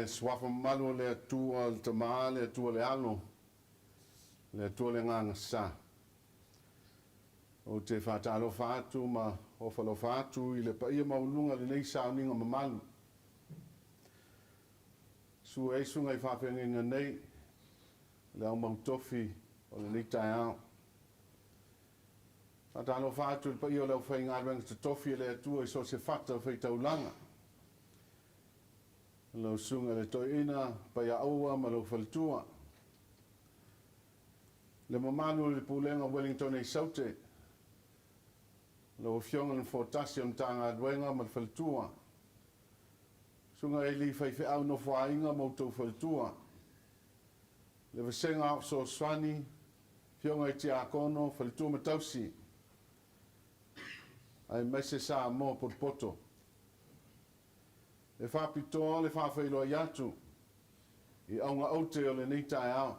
Suafa mamalu o le Atua le Tama, le Atua le Alo, le Atua le Agaga Sa. Ou te faatalofa atu ma ofo alofa atu i le paia maualuga o lenei sauniga mamalu. Susu ai susuga i faafeagaiga nei, le au mautofi o lenei taeao. Faatalofa atu i le paia o le aufaigaluega totofi a le Atua i so o se fata faitaulaga. Lau Susuga i le Toeaina Paiaaua ma lou faletua. Le mamalu o le Pulega o Wellington i Saute, lau Afioga i le Nofoa Tasi o le Matagaluega ma le faletua. Susuga Eli Faifeau Nofoaaiga ma outou faletua. Le Vasega Aoao Fesoasoani, Afioga i Tiakono, Faletua ma Tausi, aemaise Samoa potopoto. E faapitoa le faafeiloai atu i auga aute o lenei taeao.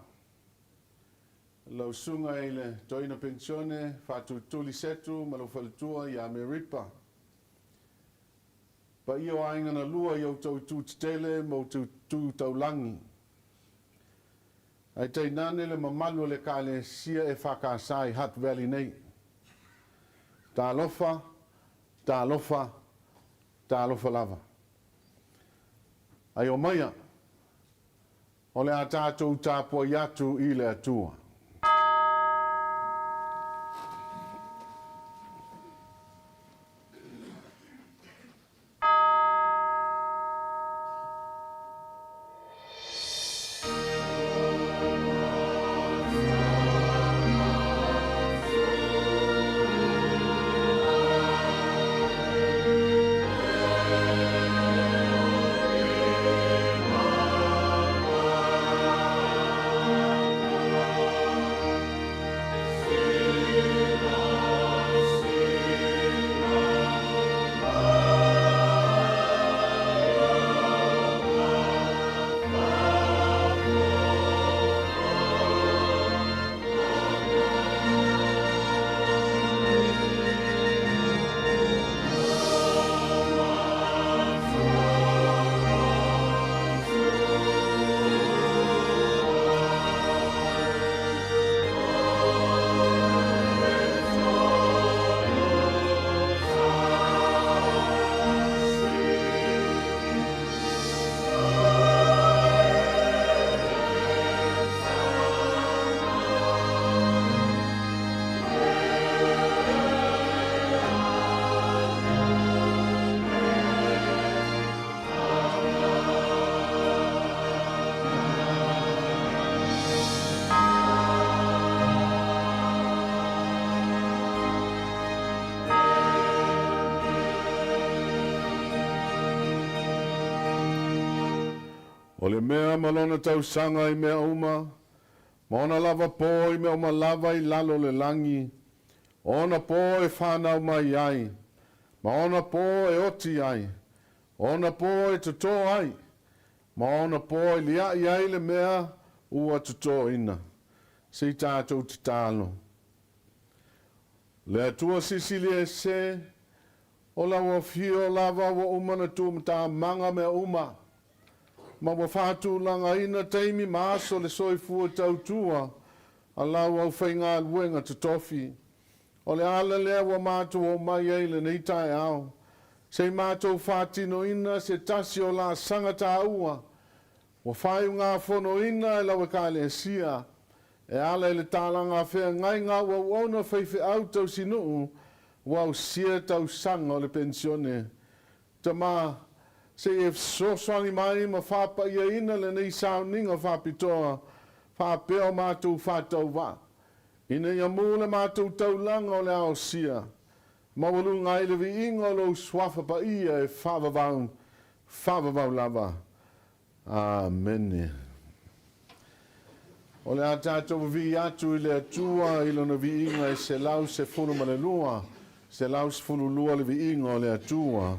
Lau Susuga i le Toeaina Penisione Faatulituli Setu ma lou faletua ia Meripa. Paia o aiga na lua i outou itu tetele ma outou itu taulagi. Ae tainane le mamalu o le Ekalesia EFKS i Hutt Valley nei. Talofa, talofa, talofa lava. Ai omaia, o le a tatou tapuai atu i le Atua. O le mea ma lona tausaga i mea uma, ma ona lava pō i mea uma lava i lalo o le lagi, o ona pō e fanau mai ai, ma ona pō e oti ai, o ona pō e totō ai, ma ona pō e liaʻi ai le mea ua totōina. Se i tatou tatalo. Le Atua Silisili Ese, o lau Afio lava ua uma ona tuumatamaga mea uma, ma ua faatulagaina taimi ma aso le soifua tautua a lau aufaigaluega totofi. O le ala lea ua matou omai ai i lenei taeao, se i matou faatinoina se tasi o laasaga taua ua faaiugafonoina e lau Ekalesia e ala i le talaga feagaiga a auauauna faifeau tausinuu ua ausia tausaga o le penisione. Tama, se i e fesoasoani mai ma faapaiaina lenei sauniga faapitoa faapea o matou faatauvaa Ina ia mu le matou taulaga o le aosia, maualuga ai le viiga o lou Suafa Paia e faavavau, faavavau lava. Amene. O le a tatou vivii atu i le Atua i Lona viiga e 112, 112 le viiga o le Atua.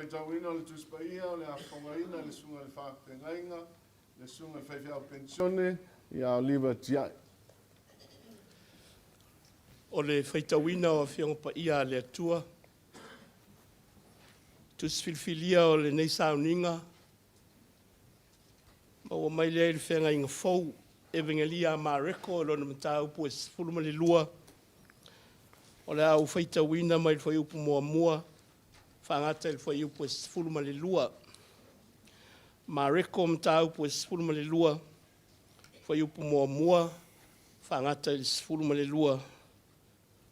faitauina o le Tusi Paia o le a fofogaina e le Susuga i le Faafeagaiga, le Susuga i le Faifeau Penisione ia Oliver Tiai. O le faitauina o Afioga Paia a le Atua, Tusi Filifilia o lenei sauniga, maua mai lea i le Feagaiga Fou, Evegelia a Mareko i lona mataupu e 12, o le a ou faitauina mai le fuaiupu muamua faagata i le fuaiupu e 12. Mareko mataupu e 12, fuaiupu muamua faagata i le 12,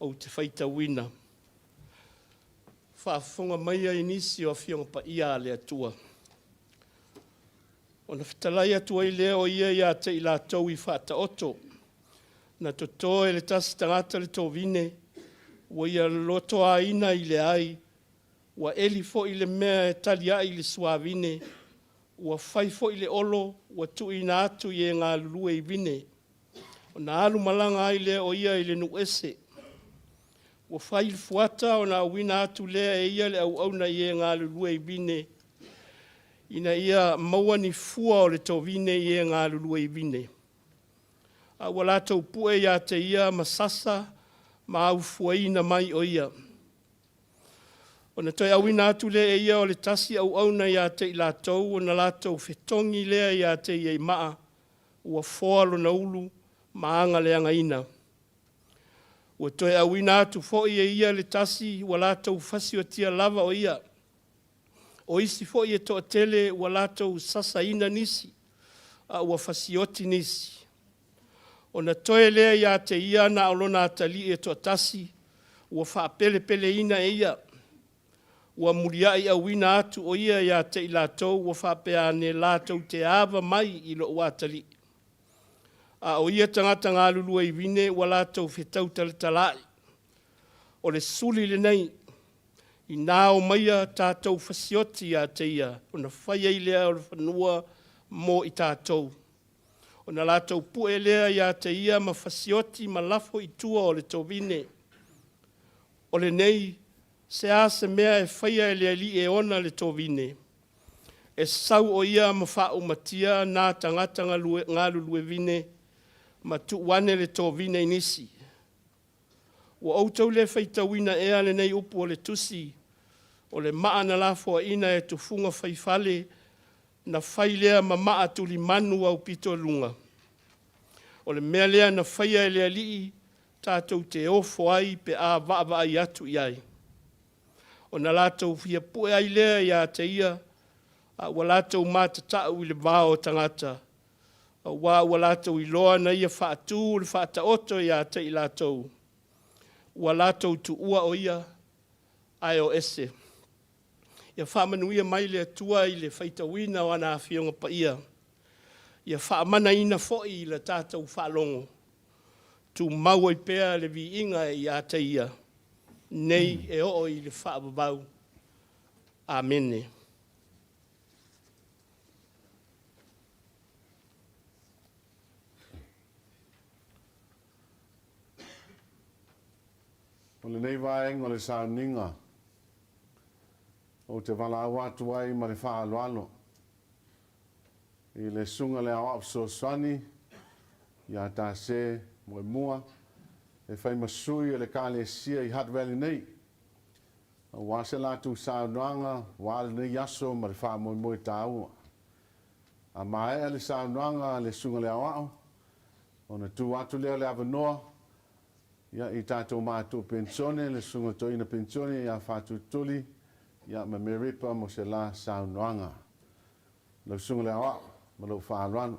ou te faitauina. Faafofoga maia i nisi o Afioga Paia a le Atua. Ona fetalai atu ai lea o ia ia te i latou i Faataoto, na toto e le tasi tagata le tovine, ua ia lotoaina i le ai, ua eli foi le mea e taliai i le suavine, ua fai foi le olo, ua tuuina atu i e galulue i vine. Ona alu malaga ai lea o ia i le nuu ese. Ua fai le fuata ona auina atu lea e ia le auauna i e galulue i vine, ina ia maua ni fua o le tovine i e galulue i vine. A ua latou pue ia te ia ma sasa ma aufuaina mai o ia. Ona toe auina atu lea e ia o le tasi auauna ia te i latou, ona latou fetogi lea ia te ia i maa, ua foa lona ulu ma agaleagaina. Ua toe auina atu foi e ia le tasi, ua latou fasiotia lava o ia. O isi foi e toatele ua latou sasaina nisi, a ua fasioti nisi. Ona toe lea ia te ia na o lona atalii e toatasi, ua faapelepeleina e ia. Ua muliai auina atu o ia ia te i latou ua faapea ane, ‘Latou te ava mai i lou atalii.’ A o ia tagata galulue i vine ua latou fetautalatalaai. O le suli lenei, ina omaia tatou fasioti ia te ia, ona fai ai lea o le fanua mo i tatou. Ona latou pue lea ia te ia ma fasioti ma lafo i tua o le tovine. O lenei, se a se mea e faia e le alii e ona le tovine? E sau o ia ma faaumatia na tagata galulue vine ma tuu ane le tovine i nisi. Ua outou le faitauina ea lenei upu o le tusi, o le maa na lafoaina e tufuga faifale, na fai lea ma maa tulimanu aupito i luga. O le mea lea na faia e le Alii, tatou te ofo ai pe a vaavaai atu i ai. Ona latou fia pue ai lea ia te ia, a ua latou matatau i le vao o tagata, auā ua latou iloa na ia faatu le faataoto ia te i latou, ua latou tuua o ia ae o ese. Ia faamanuia mai le Atua i le faitauina o ana Afioga Paia, ia faamanaina foi i le tatou faalogo, tumau ai pea le viiga ia te Ia, nei e oo i le faavavau. Amene. O lenei vaega o le sauniga, ou te valaau atu ai ma le faaaloalo i le Susuga i le Aoao Fesoasoani ia Tase Moemua e fai ma sui o le Ekalesia i Hutt Valley nei, aua se latou saunoaga aua lenei aso ma le faamoemoe taua. A maea le saunoaga a le Susuga i le Aoao, ona tuu atu lea o le avanoa ia i tatou matua penisione, le Susuga i le Toeaina Penisione ia Faatulituli ia ma Meripa mo se la saunoaga. Lau Susuga i le Aoao, ma lou faaaloalo.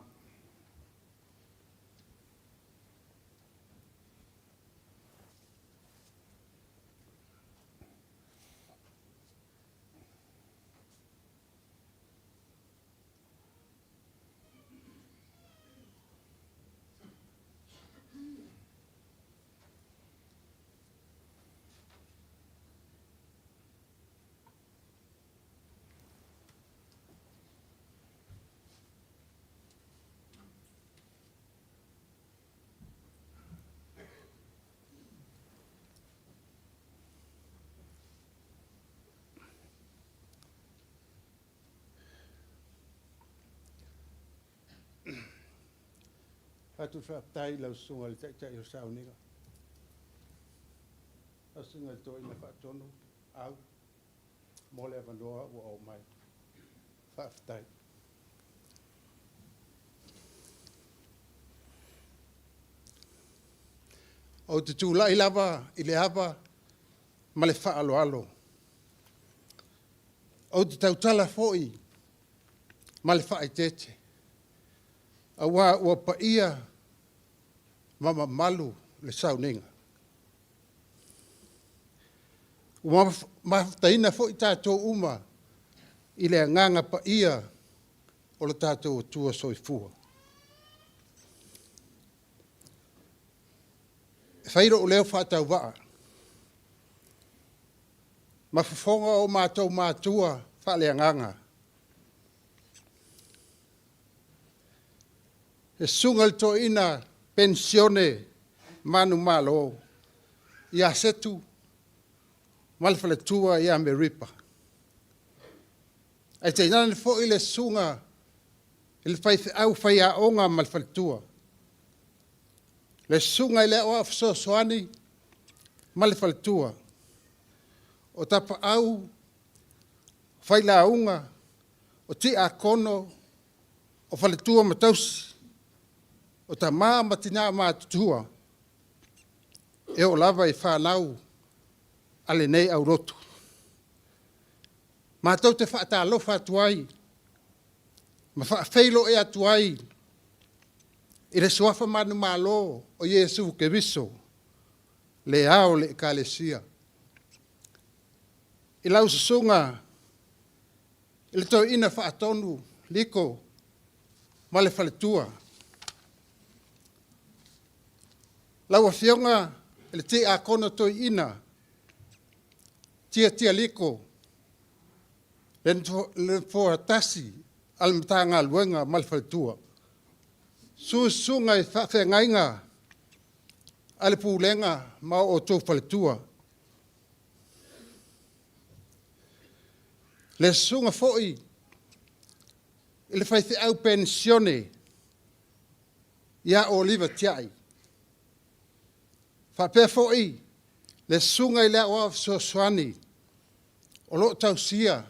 Atu le faafetai i lau Susuga i le Taitai o Sauniga, lau Susuga i le Toeaina Faatonu Au mo le avanoa ua oo mai. Faafetai. Ou te tulai lava i le ava ma le faaaloalo. Ou te tautala foi ma le faaeteete, aua ua paia ma mamalu le sauniga. Ua mafutaina foi tatou uma i le Agaga Paia o lo tatou Atua Soifua. E fai lou leo faatauvaa ma fofoga o matou matua faaleagaga, le Susuga i le Toeaina Penisione manumalo ia Setu ma le faletua ia Meripa, ae tainane foi le susuga i le faifeau faiaoga ma le faletua, le susuga i le Aoao Fesoasoani ma le faletua, o tapaau, o failauga, o tiakono, o faletua ma tausi, o tama ma tina matutua, e oo lava i fanau a lenei aulotu. Matou te faatalofa atu ai ma faafeiloai atu ai i le suafa manumalo o Iesu Keriso, le Ao o le Ekalesia, i lau Susuga i le Toeaina Faatonu Liko ma le faletua. Lau Afioga i le Tiakono Toeaina Tiatia Liko, le Nofoa tasi a le Matagaluega ma le faletua. Susu susuga i faafeagaiga a le Pulega ma o outou faletua. Le susuga foi i le faifeau penisione ia Oliva Tiai, faapea foi le susuga i le Aoao Fesoasoani o lo o tausia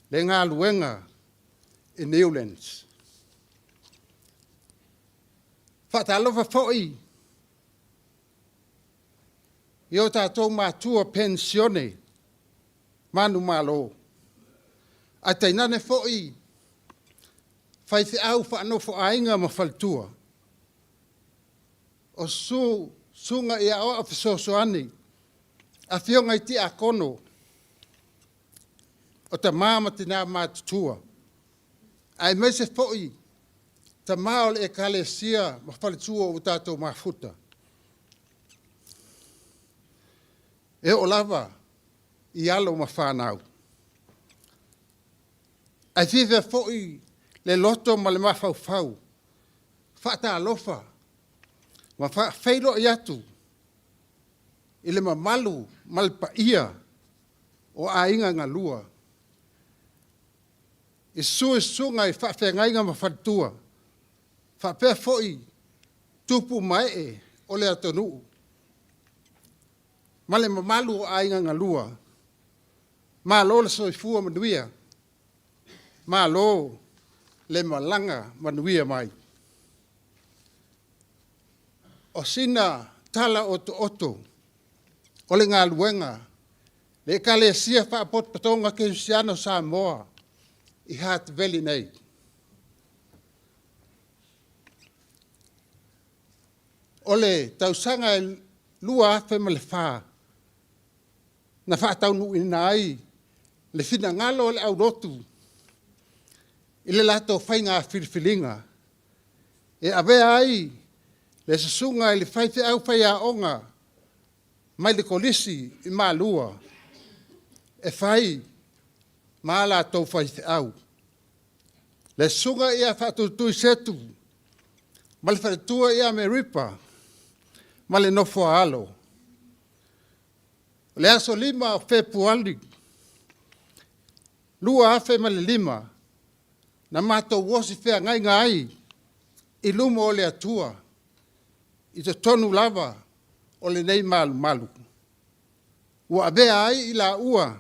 le galuega i Niulands. E faatalofa foi i o tatou matua penisione manumalo, ae tainane foi faifeau faanofoaiga ma faletua. O susuga i Aoao Fesoasoani, afioga i Tiakono, o tama ma tina matutua, aemaise foi tama o le Ekalesia ma faletua ua tatou mafuta, e oo lava i alo ma fanau. Ae fiafia foi le loto ma le mafaufau e faatalofa ma faafeiloai atu i le mamalu ma le paia o aiga galua. I susu susuga i faafeagaiga ma faletua, faapea foi tupu ma ee o le atunuu ma le mamalu o aiga galua. Malo le soifua manuia, malo le malaga manuia mai. O sina tala otooto o le galuega le Ekalesia Faapotopotoga Kerisiano o Samoa i Hatveli nei. O le tausaga e 2004 na faataunuuina ai le finagalo o le aulotu i le latou faiga filifiliga e avea ai le susuga i le faifeau faiaoga mai le Kolisi i Malua e fai ma a latou faifeau, le Susuga ia Faatuitu Setu ma le faletua ia Meripa ma le nofo a alo. O le aso 5 o Fepuari 2005, na matou osi feagaiga ai i luma o le Atua i totonu lava o lenei malumalu, ua avea ai i laua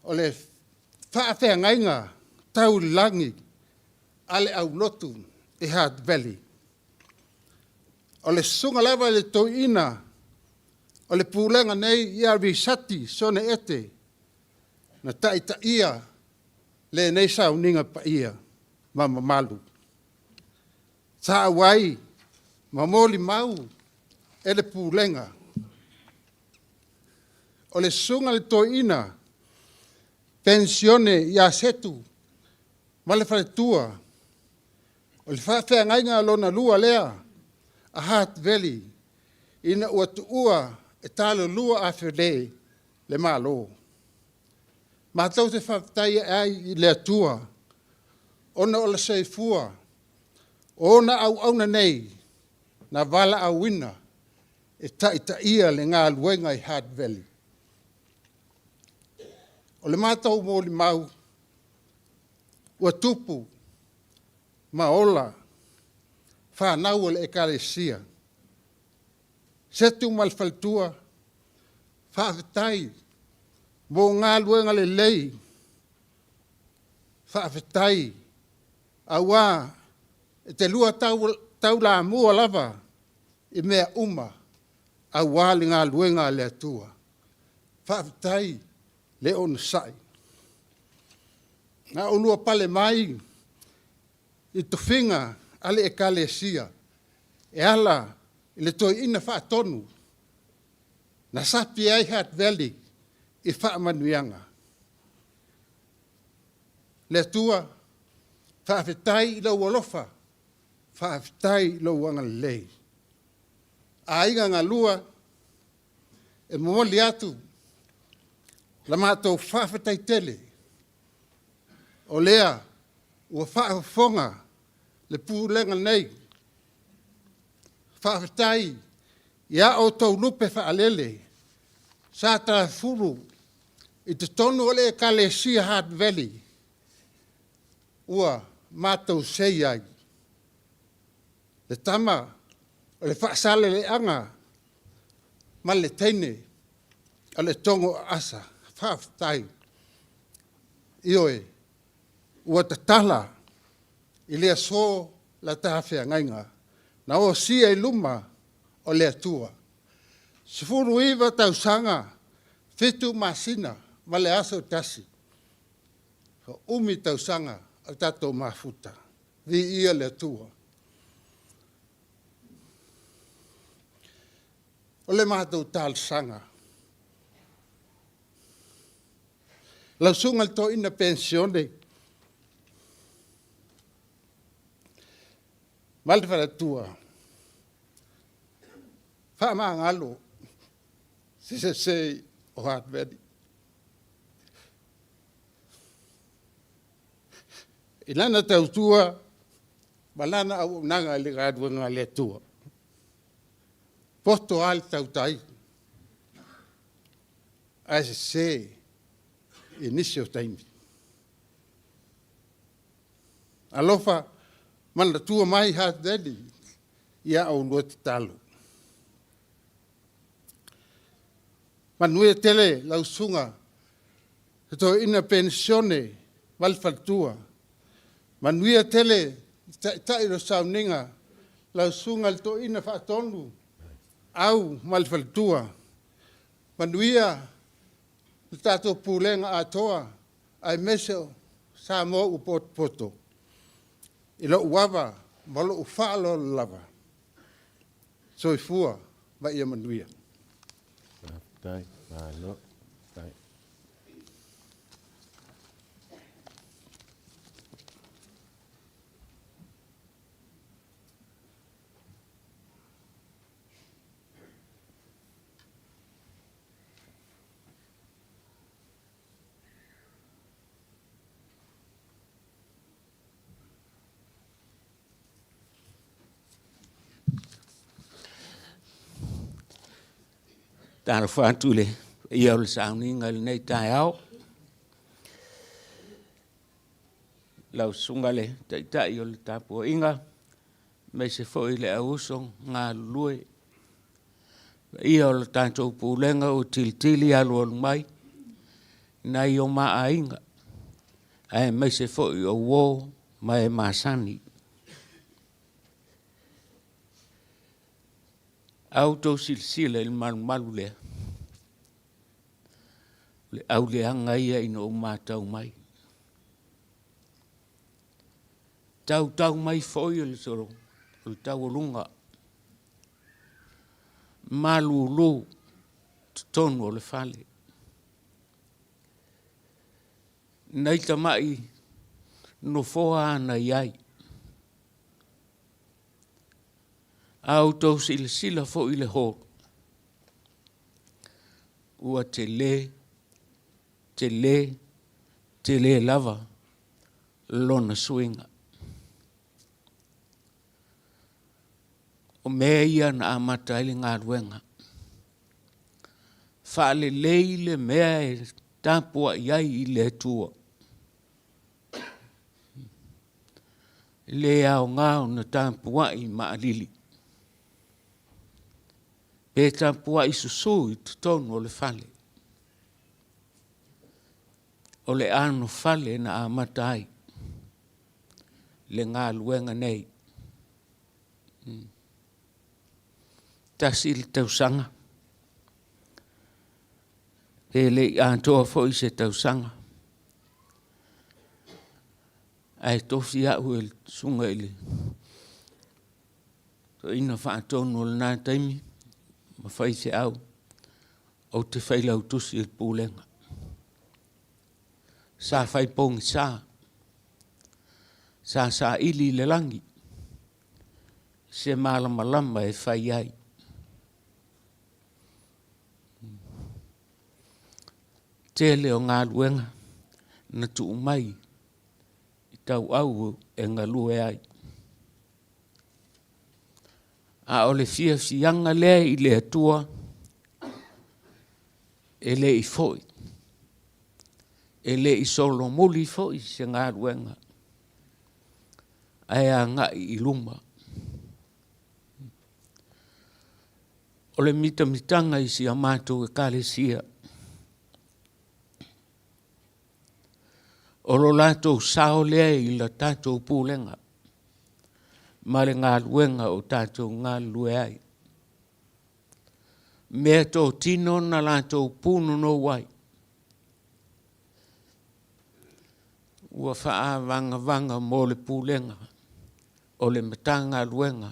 o le faafeagaiga tau i le lagi a le aulotu i Hart Valley. O le susuga lava i le toeaina o le pulega nei ia Lisati Sone Ete na taitaia lenei sauniga paia ma mamalu. Sa auai ma molimau e le pulega o le susuga i le toeaina penisione ia Setu ma le faletua, o le faafeagaiga lona lua lea a Hart Valley ina ua tuua e Talolua Afelé le Malo. Matou te faafetai ai i le Atua ona o le soifua o ona auauna nei na valaauina e taitaia le galuega i Hart Valley. O le matou molimau, ua tupu ma ola fanau a le Ekalesia, Setu ma le faletua, faafetai mo galuega lelei, faafetai aua e te lua taulamua lava i mea uma aua le galuega a le Atua. Faafetai le onosai. Na oulua pale mai i tofiga a le Ekalesia e ala i le Toeaina Faatonu na sapi ai Hart Valley i faamanuiaga. Le Atua, faafetai i lou alofa, faafetai i lou agalelei. Aiga galua, e momoli atu la matou faafetai tele o lea ua faafofoga le Pulega nei. Faafetai i a outou lupe faalele sa talafulu i totonu o le Ekalesia Hart Valley ua matou sei ai. Le tama o le Faasaleleaga ma le teine o le Togo Aasa. Faafetai. Ioe, ua tatala i le aso la ta feagaiga na osia i luma o le Atua. 19 tausaga, 7 masina ma le aso e tasi. Ua umi tausaga o tatou mafuta. Viia le Atua. O le matou talosaga, lau Susuga i le Toeaina Penisione ma le faletua, faamagalo se sese o Hart Valley. I lana tautua ma lana auaunaga i le galuega a le Atua. Poto lava le tautai, ae sese i nisi o taimi. Alofa manatua mai Hart Valley i a oulua tatalo. Manuia tele lau Susuga i le Toeaina Penisione ma le faletua. Manuia tele le Taitai o le sauniga, lau Susuga i le Toeaina Faatonu Au ma le faletua. Manuia le tatou Pulega atoa aemaise o Samoa ua potopoto i lou ava ma lou faaaloalo lava. Soifua ma ia manuia. Faafetai, malo. Faafetai. Talofa atu i le paia o le sauniga i lenei taeao. Lau Susuga le Taitai o le tapuaiga, aemaise foi le auuso galulue. Paia o le tatou pulega ua tilitili alualu mai nai o ma aiga, aemaise foi o uo ma e masani. A outou silasila i le malumalu lea, o le auleaga ia ina ou matau mai. Tautau mai foi o le solo, o le taualuga, malulu totonu o le fale. Nai tamai nofoa ana i ai. A outou silasila foi i le hall, ua tele, tele, tele lava lona suiga. O mea ia na amata ai le galuega. Faalelei le mea e tapuai ai i le Atua. E le aoga ona tapuai maalili, pe tapuai susu i totonu o le fale. O le anofale na amata ai le galuega nei. Tasi le tausaga, pe le i atoa foi se tausaga, ae tofi au e le susuga i le toeaina faatonu o lena taimi ma faifeau, ou te failautusi i le pulega. Sa fai pogisa, sa saili i le lagi se malamalama e fai ai. Tele o galuega na tuu mai i tauau e galue ai. A o le fiafiaga lea i le Atua, e le i foi, e le i solomuli foi se galuega, ae agai i luma. O le mitamitaga i si a matou ekalesia, o lo latou sao lea i la tatou pulega ma le galuega o tatou galulue ai. Mea totino na latou punonou ai, ua faavagavaga mo le pulega o le Matagaluega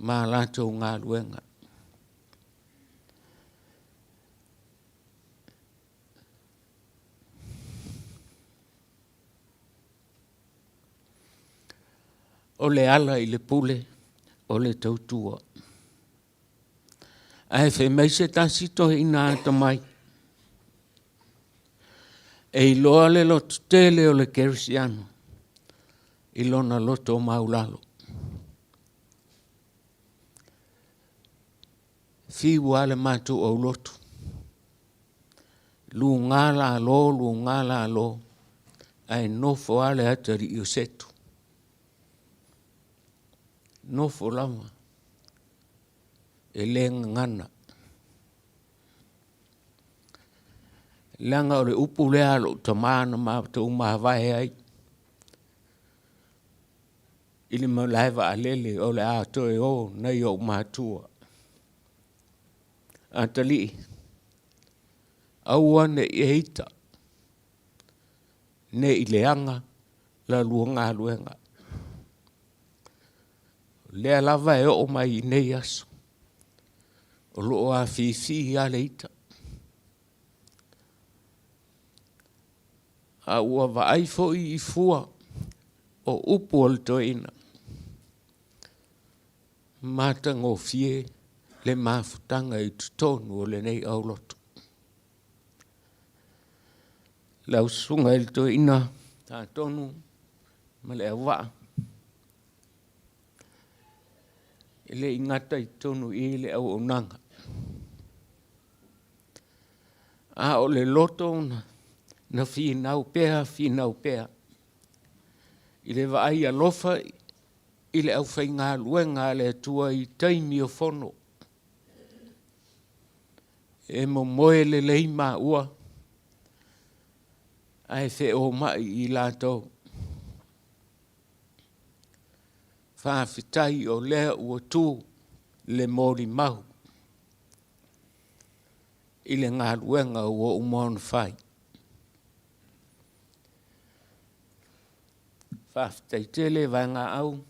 ma latou galuega. O le ala i le pule o le tautua. Ae fai mai se tasi toeaina atamai, e iloa le lototele o le kerisiano i lona loto maulalo. Fiu lava le matou aulotu, luga lalo, luga lalo, ae nofo lava le atalii o Setu. Nofo lava, e le gagana. Leaga o le upu lea a lou tama na matou mavae ai i le malae vaalele o le a toe o nai ou matua. Atalii, aua ne i e ita, ne i leaga la lua galuega. O lea lava e oo mai i nei aso, o lo o afifi lava le ita. A ua vaai foi i fua o upu o le toeaina, matagofie le mafutaga i totonu o lenei aulotu. Lau susuga i le toeaina Tatonu ma le auvaa, e le i gata i totonu i i le auaunaga, a o le loto na finau pea finau pea. I le vaai alofa i le aufaigaluega a le Atua i taimi o fono. E momoe lelei maua ae feomai i latou. Faafetai o lea ua tu le molimau i le galuega ua uma ona fai. Faafetai tele vaegaau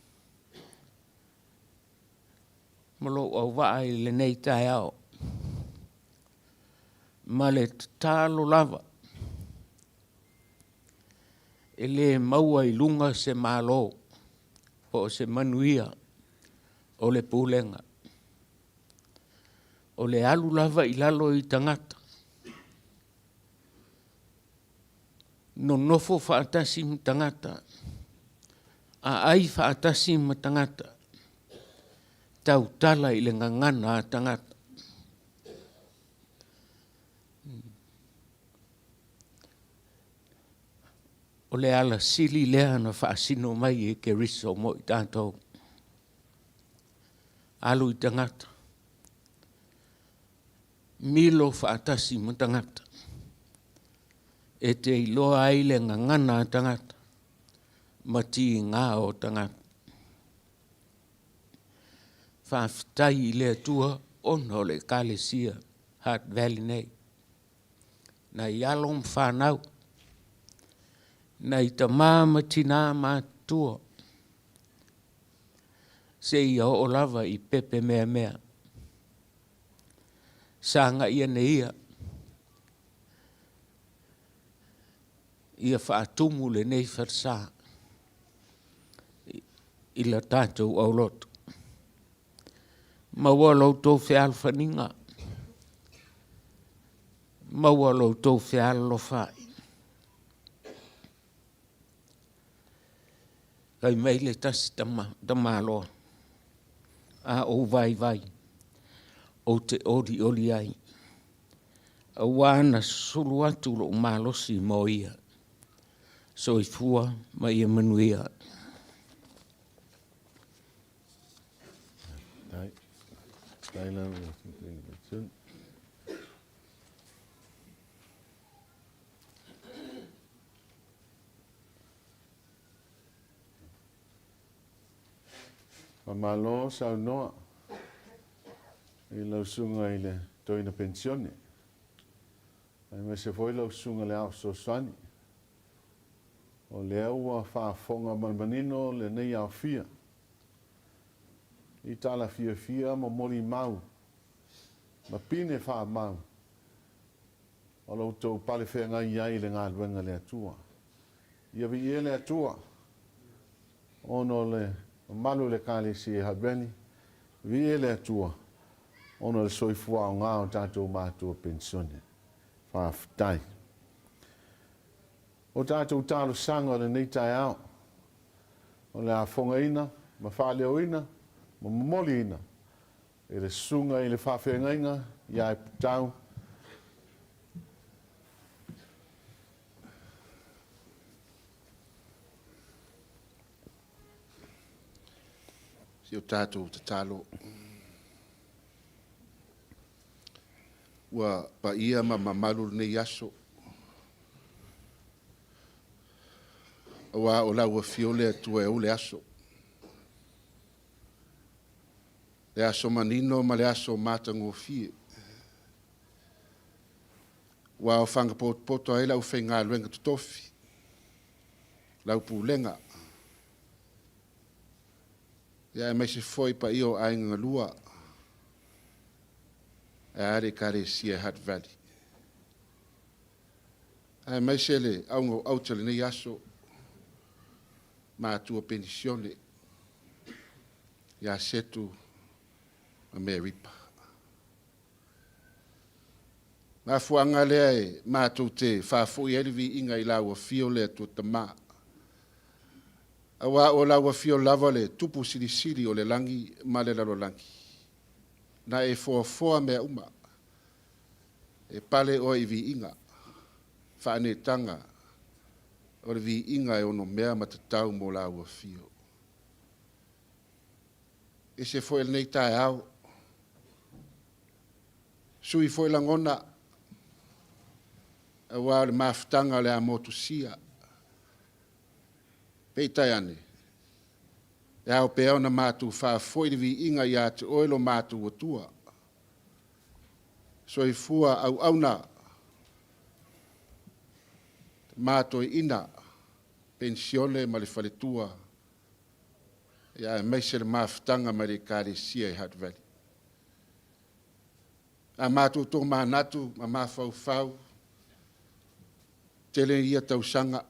ma lou auvaa i lenei taeao ma le tatalo lava e le maua i luga se Malo po o se manuia o le pulega. O le alu lava i lalo i tagata, nonofo faatasi ma tagata, aai faatasi ma tagata, tautala i le gagana a tagata. O le ala sili lea na faasino mai e Keriso mo i tatou. Alu i tagata. Milo faatasi ma tagata. E te iloa ai le gagana a tagata ma tiga o tagata. Faafetai i le Atua ona o le Ekalesia Heart Valley nei. Nai alo ma fanau, nai tama ma tina matutua, seia oo lava i pepe meamea. Sagai ane ia, ia faatumu lenei falesa i la tatou aulotu. Maua lo outou fealofaniga, maua lo outou fealolofa ai. Fai mai le tasi tama, tamaloa, a ou vaivai, ou te olioli ai, auā na susulu atu lou malosi mo ia. Soifua ma ia manuia. Faamalo saunoa i lau susuga i le toeaina penisione, aemaise foi lau susuga i le Ao Fesoasoani. O lea ua faafofoga ma le manino lenei aofia i tala fiafia ma molimau ma pine faamau o lo outou pale feagai ai i le galuega a le Atua. Ia viia le Atua ona o le mamalu o le Ekalesia i Hutt Valley, viia le Atua ona o le soifua aoga o tatou matua penisione. Faafetai. O tatou talosaga o lenei taeao, o le a fogaina ma faaleoina ma momoliina e le Susuga i le Faafeagaiga ia Putau. Si o tatou tatalo. Ua paia ma mamalu lenei aso, aua o lau afio le Atua e ou le aso. Le aso manino ma le aso matagofie. Ua aofaga potopoto ai le aufaigaluega totofi, lau pulega, ia aemaise foi paia o aiga galua, ae a le Ekalesia Hutt Valley. Aemaise le auga o aute o lenei aso, matua penisione, ia Setu ma Meripa. Mafuaaga lea e matou te faafoi ai le viiga i lau afio le Atua Tama. Aua o lau afio lava le tupu silisili o le lagi ma le lalolagi. Na e foafoa mea uma. E pale oe i viiga, faaneetaga. O le viiga e onomea ma tatau mo lau afio. Ese foi lenei taeao. Sui foi lagona auā o le mafutaga o le a motusia. Peitai ane, e ao pea ona matou faafoi le viiga ia te Oe lo matou Atua. Soifua auauna, tama toeaina, penisione ma le faletua, aemaise le mafutaga mai le Ekalesia i Hutt Valley. A matou tomanatu ma mafaufau, tele ia tausaga,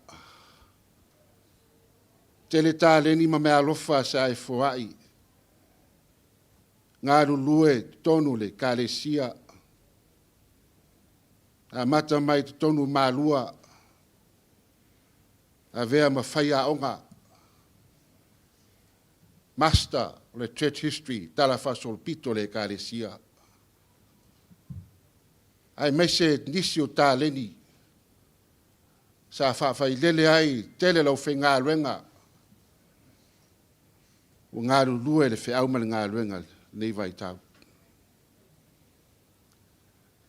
tele taleni ma meaalofa sa e foai, galulue i totonu o le Ekalesia, amata mai i totonu o Malua, avea ma faiaoga, Master o le Church History, talafaasolopito o le Ekalesia, aemaise nisi o taleni sa faafailele ai tele o le aufaigaluega ua galulue i le feau ma le galuega i lenei vaitau.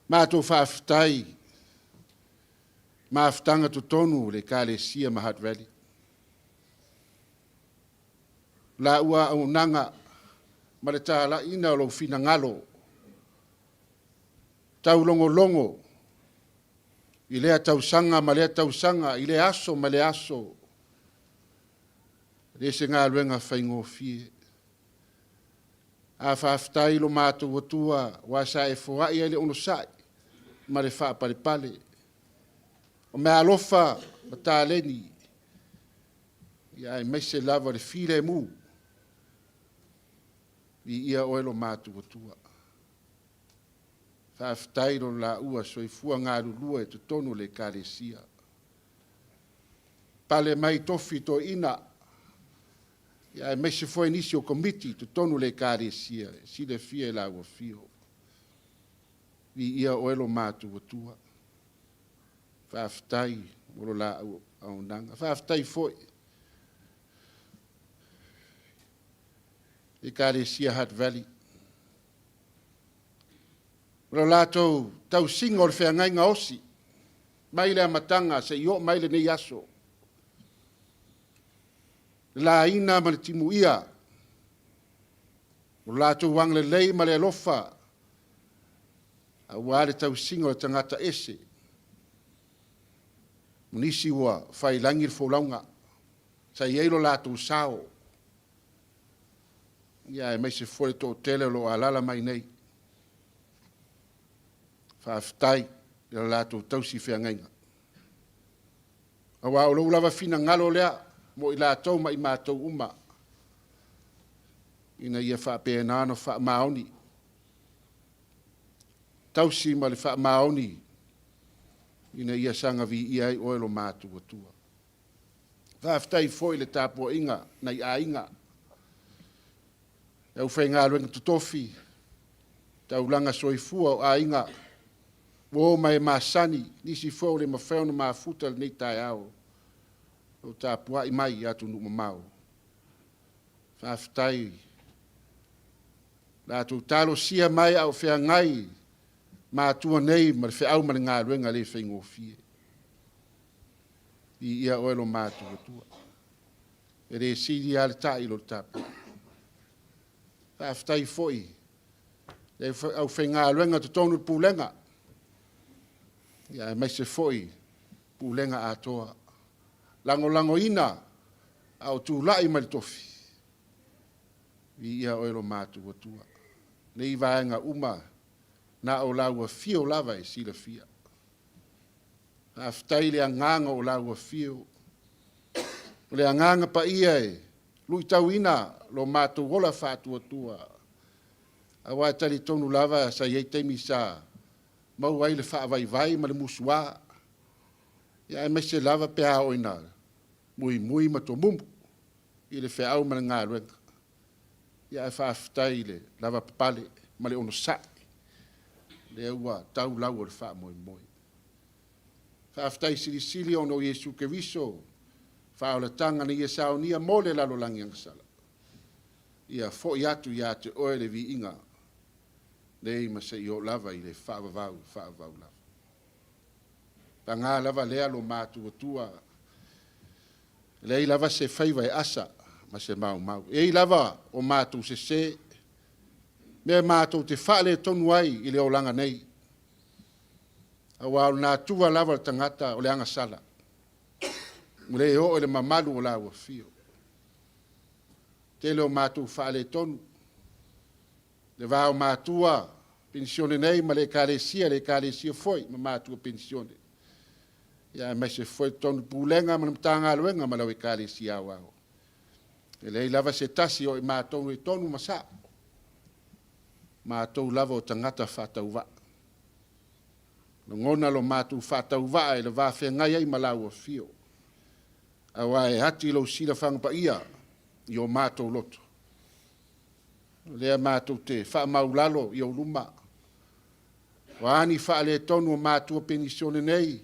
Matou faafetai i mafutaga totonu o le Ekalesia ma Hutt Valley. O la ua auaunaga ma le talaiina o lou finagalo taulogologo i lea tausaga ma lea tausaga, i lea aso ma lea aso, e le o se galuega faigofie. A faafetai i lo matou Atua aua sa e foai ai le onosai ma le faapalepale. O meaalofa ma taleni, aemaise lava o le filemu, viia Oe lo matou Atua. Faafetai lo laua soifua galulue i totonu o le Ekalesia. Pale mai tofi toeaina, aemaise foi nisi o Komiti i totonu o le Ekalesia e silafia e lau afio. Viia Oe lo matou Atua. Faafetai mo lo la auaunaga. Faafetai foi i Ekalesia Hutt Valley o le latou tausiga o le feagaiga osi mai le amataga seia oo mai lenei aso, le laina ma le timuia, o lo latou agalelei ma le alofa aua le tausiga o tagata ese, ma nisi ua faiilagi le folauga, sa i ai lo latou sao, aemaise foi le toatele o lo o alaala mai nei. Faafetai i le latou tausi feagaiga. Aua o lou lava finagalo lea mo i latou ma i matou uma, ina ia faapena ona faamaoni, tausi ma le faamaoni ina ia saga viia ai Oe lo matou Atua. Faafetai foi i le tapuaiga nai aiga, le aufaigaluega totofi, taulaga soifua o aiga, uo ma e masani, nisi foi ua le mafai ona mafuta i lenei taeao, o lo o tapuai mai i atunuu mamao. Faafetai i la outou talosia mai a o feagai matua nei ma le feau ma le galuega e le faigofie. Viia Oe lo matou Atua. E le sili lava le ta'i i lo le tapuai. Faafetai foi i le aufaigaluega i totonu o le Pulega, aemaise foi Pulega atoa, lagolagoina a o tulai mai le tofi. Viia Oe lo matou Atua. Nei vaega uma na o lau afio lava e silafia. Faafetai i le agaga o lau afio, o le agaga paia e luitauina lo matou ola faatuatua, aua e talitonu lava sa i ai taimi sa maua ai le faavaivai ma le musuā, aemaise lava pe a oo ina muimui ma tomumu i le feau ma le galuega. Ae faafetai i le lavapapale ma le onosai, lea ua tau lau o le faamoemoe. Faafetai silisili ona o Iesu Keriso. Faaolataga na ia saonia mo le lalolagi agasala. Ia fo'i atu iā te Oe le viiga nei ma seia oo lava i le faavavau faavavau lava. Paga lava lea lo matou Atua, e leai lava se faiva e asa ma se maumau. E i ai lava o matou sesē, mea matou te faaletonu ai i le olaga nei, auā o le natura lava o le tagata o le agasala, ua le oo i le mamalu o lau Afio. Tele o matou faaletonu, le va o matua penisione nei ma le Ekalesia, le Ekalesia foi ma matua penisione, aemaise foi totonu o Pulega ma le Matagaluega ma lau Ekalesia Aoao. E leai lava se tasi o i matou e tonu ma sa'o, matou lava o tagata faatauvaa. Lagona lo matou faatauvaa i le va feagai ai ma lau Afio, auā e ati lou silafaga paia i o matou loto. O lea matou te faamaulalo i ou luma, o a ni faaletonu o matua penisione nei,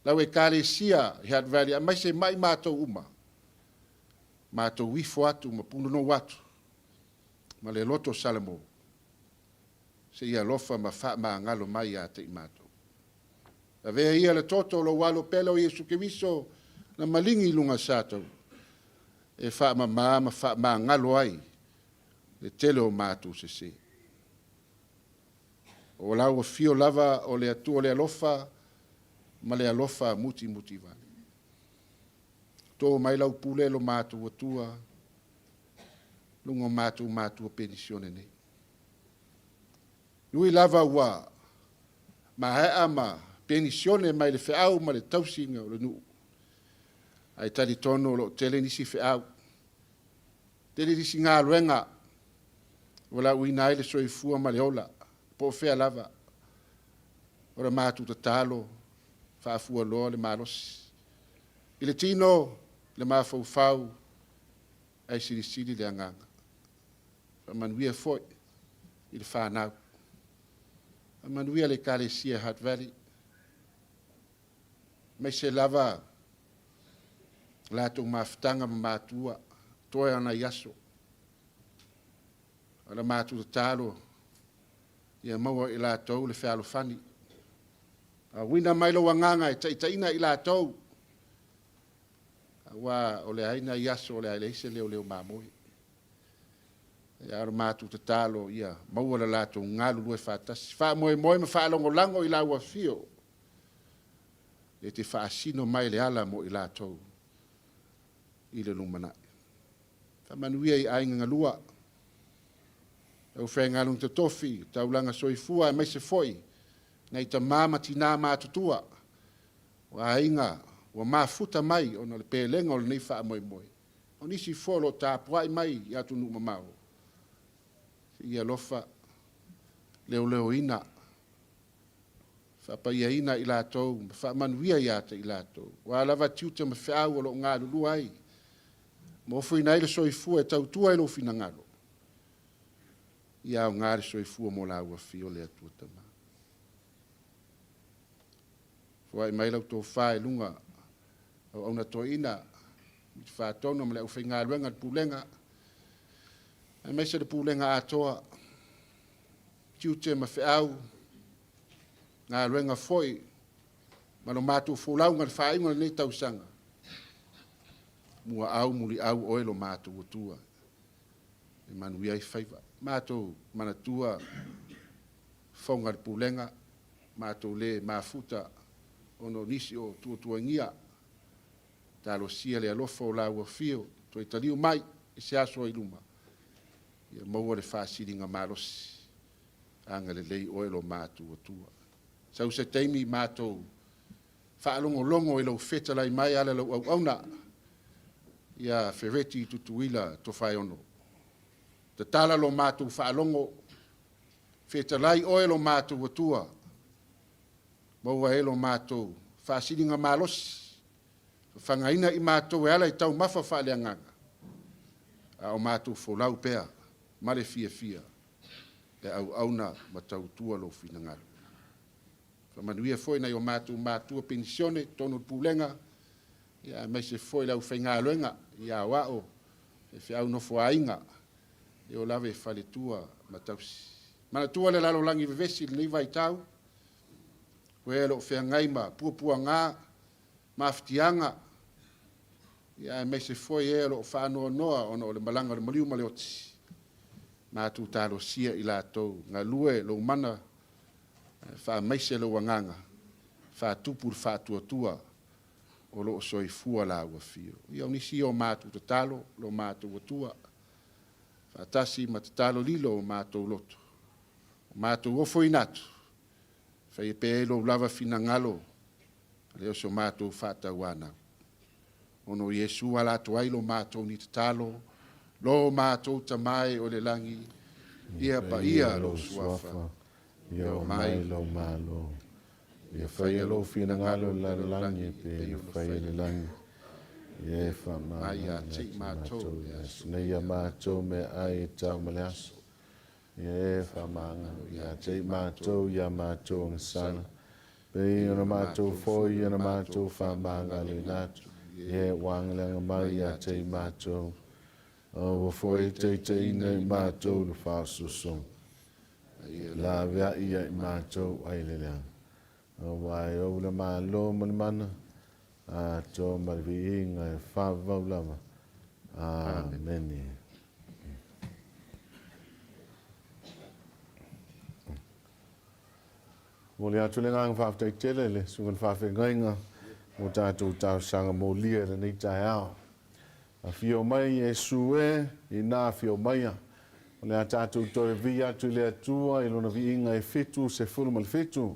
lau Ekalesia i Hard Valley, aemaise mai matou uma, matou ifo atu ma punonou atu ma le loto Salamo, seia alofa ma faamagalo mai ia te i matou. Avea ia le toto o lou alo pele o Iesu Keriso na maligi i luga o le sataua, e faamamā ma faamagalo ai le tele o matou sesē. O lau afio lava o le Atua o le alofa ma le alofa mutimutivale. Tō mai lau pule lo matou Atua, luga o matou matua penisione nei. E ui lava ua maea ma penisione mai le feau ma le tausiga o le nuu, ae talitonu o lo o tele nisi feau, tele nisi galuega ua lauina ai le soifua ma le ola, po o fea lava. O le matou tatalo, faafualoa le malosi i le tino, le mafaufau, ae silisili le agaga. Faamanuia foi i le fanau, faamanuia le Ekalesia Hard Valley, aemaise lava latou mafutaga ma matua, toe lava o nai aso. O le matou tatalo, ia maua e i latou le fealofani. Auina mai lou agaga e taitaiina i latou, aua o le a i ai nai aso o le a leai se leoleo mamoe. A o le matou tatalo ia maua le latou galulue faatasi, faamoemoe ma faalagolago i lau afio e te faasino mai le ala mo i latou i le lumanai. Faamanuia i aiga galua, aufaigaluega totofi, taulaga soifua, aemaise foi nai tama ma tina matutua, o aiga ua mafuta mai ona o le pelega o lenei faamoemoe. O nisi foi o lo o tapuai mai i atunuu mamao, se i alofa leoleoina, faapaiaina i latou ma faamanuia ia te i latou. O a lava tiute ma feau o lo o galulue ai, ma ofoina ai le soifua e tautua i lou finagalo, ia aoga le soifua mo laua afio le Atua Tama. Foai mai lau tofa i luga o auauna toeaina, Faatonu ma le aufaigaluega a le Pulega, aemaise le Pulega atoa, tiute ma feau, galuega foi ma le matou folauga i le faaiuga o lenei tausaga, muaau muliau oe lo matou Atua e manuia ai faiva. Matou manatua fofoga o le Pulega, matou le mafuta ona o nisi o tuatuagia. Talosia le alofa o lau afio toe taliu mai i se aso oi luma, ia maua le faasiligamalosi. Agalelei oe lo matou Atua. Sau se taimi matou faalogologo i lou fetalai mai e ala i lau auauna ia Fereti Tutuila Tofaeono. Tatala lo matou faalogo, fetalai oe lo matou Atua, maua e lo matou faasiligamalosi, fafagaina i matou e ala i taumafa faaleagaga, a o matou folau pea ma le fiafia e auauna ma tautua lou finagalo. Faamanuia foi i nai o matou matua penisione i totonu o le Pulega. Ia, aemaise foi le aufaigaluega i aoao, faifeau nofoaaiga, e oo lava i faletua ma tausi. Manatua le lalolagi vevesi i lenei vaitau, o e o lo o feagai ma puapuaga, mafatiaga, ia aemaise foi e o lo o faanoanoa ona o le malaga o le maliu ma le oti. Matou talosia i latou, galue lou mana, faamaise lou agaga, faatupu le faatuatua o lo o soifua laua afio. Ia o nisi ia o matou tatalo, lo matou Atua, faatasi ma tatalo lilo o matou loto, o matou ofoina atu, faia pea ai lou lava finagalo, le o so matou faatauanau. Ona o Iesu ala atu ai lo matou ni tatalo, lo matou Tama e o le lagi, ia paia lou suafa, ia oo mai lou Malo, ia faia lou finagalo i le lalolagi e pei ona faia i le lagi. Ia e faamama ia te i matou le aso nei a matou meaai e tau ma le aso. Ia e faamagalo ia te i matou ia matou agasala, pei ona matou foi ona matou faamagaloina atu. Ia e uagalaga mai ia te i matou, aua foi e taitaiina i matou le faaosoosoga. Laveai ia i matou ai le leaga. Aua e ou le Malo ma le mana, atoa ma le viiga e faavavau lava. Amene. Momoli atu le agaga faafetai tele i le Susuga i le Faafeagaiga mo tatou talosaga molia i lenei taeao. Afio mai Iesu e, ina afio maia. O le a tatou toe vii atu i le Atua i Lona viiga e 77.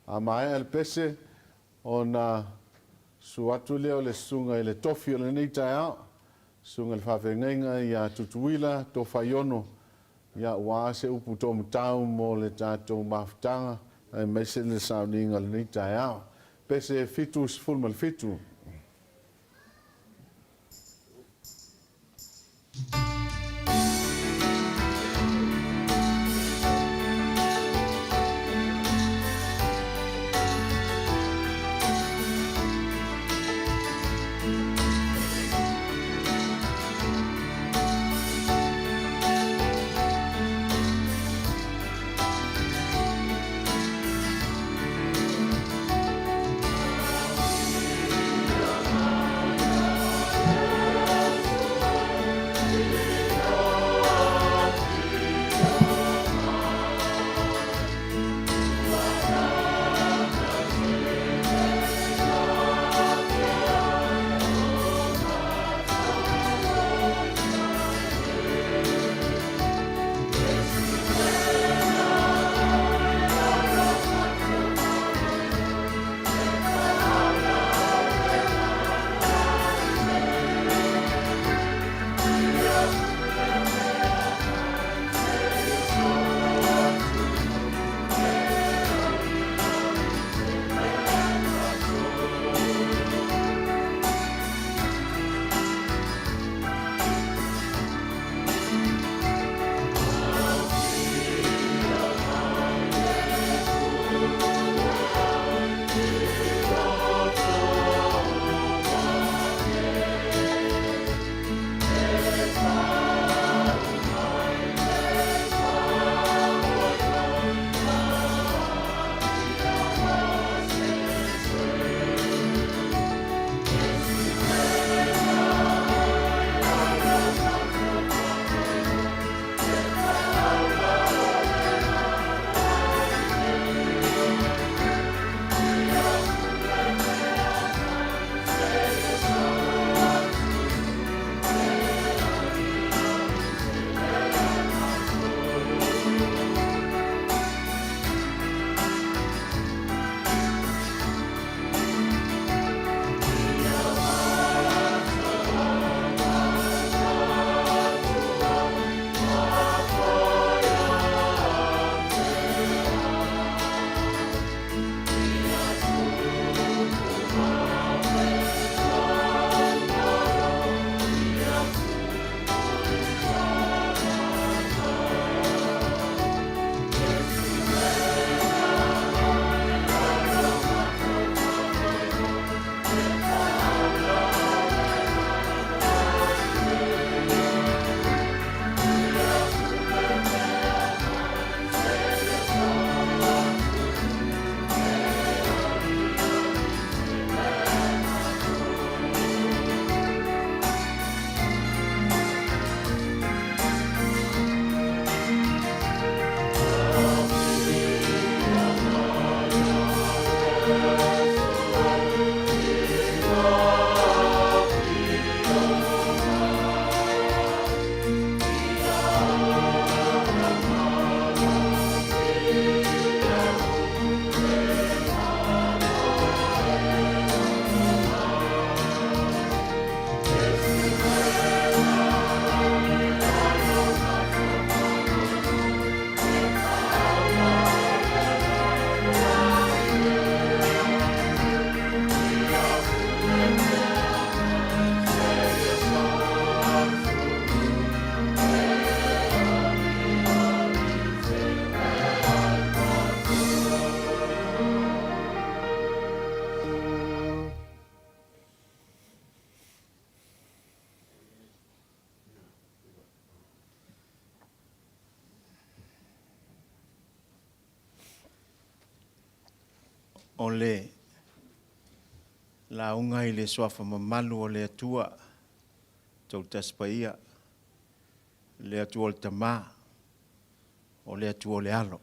A maea le pese, ona susu atu lea o le Susuga i le Tofi o lenei taeao, Susuga i le Faafeagaiga ia Tutuila Tofaiono, ia ua a se upu taumatau mo le tatou mafutaga aemaise le sauniga o lenei taeao. Pese 77. O le lauga i le Suafa mamalu o le Atua, tou Tasi Paia, le Atua o le Tama, o le Atua o le Alo,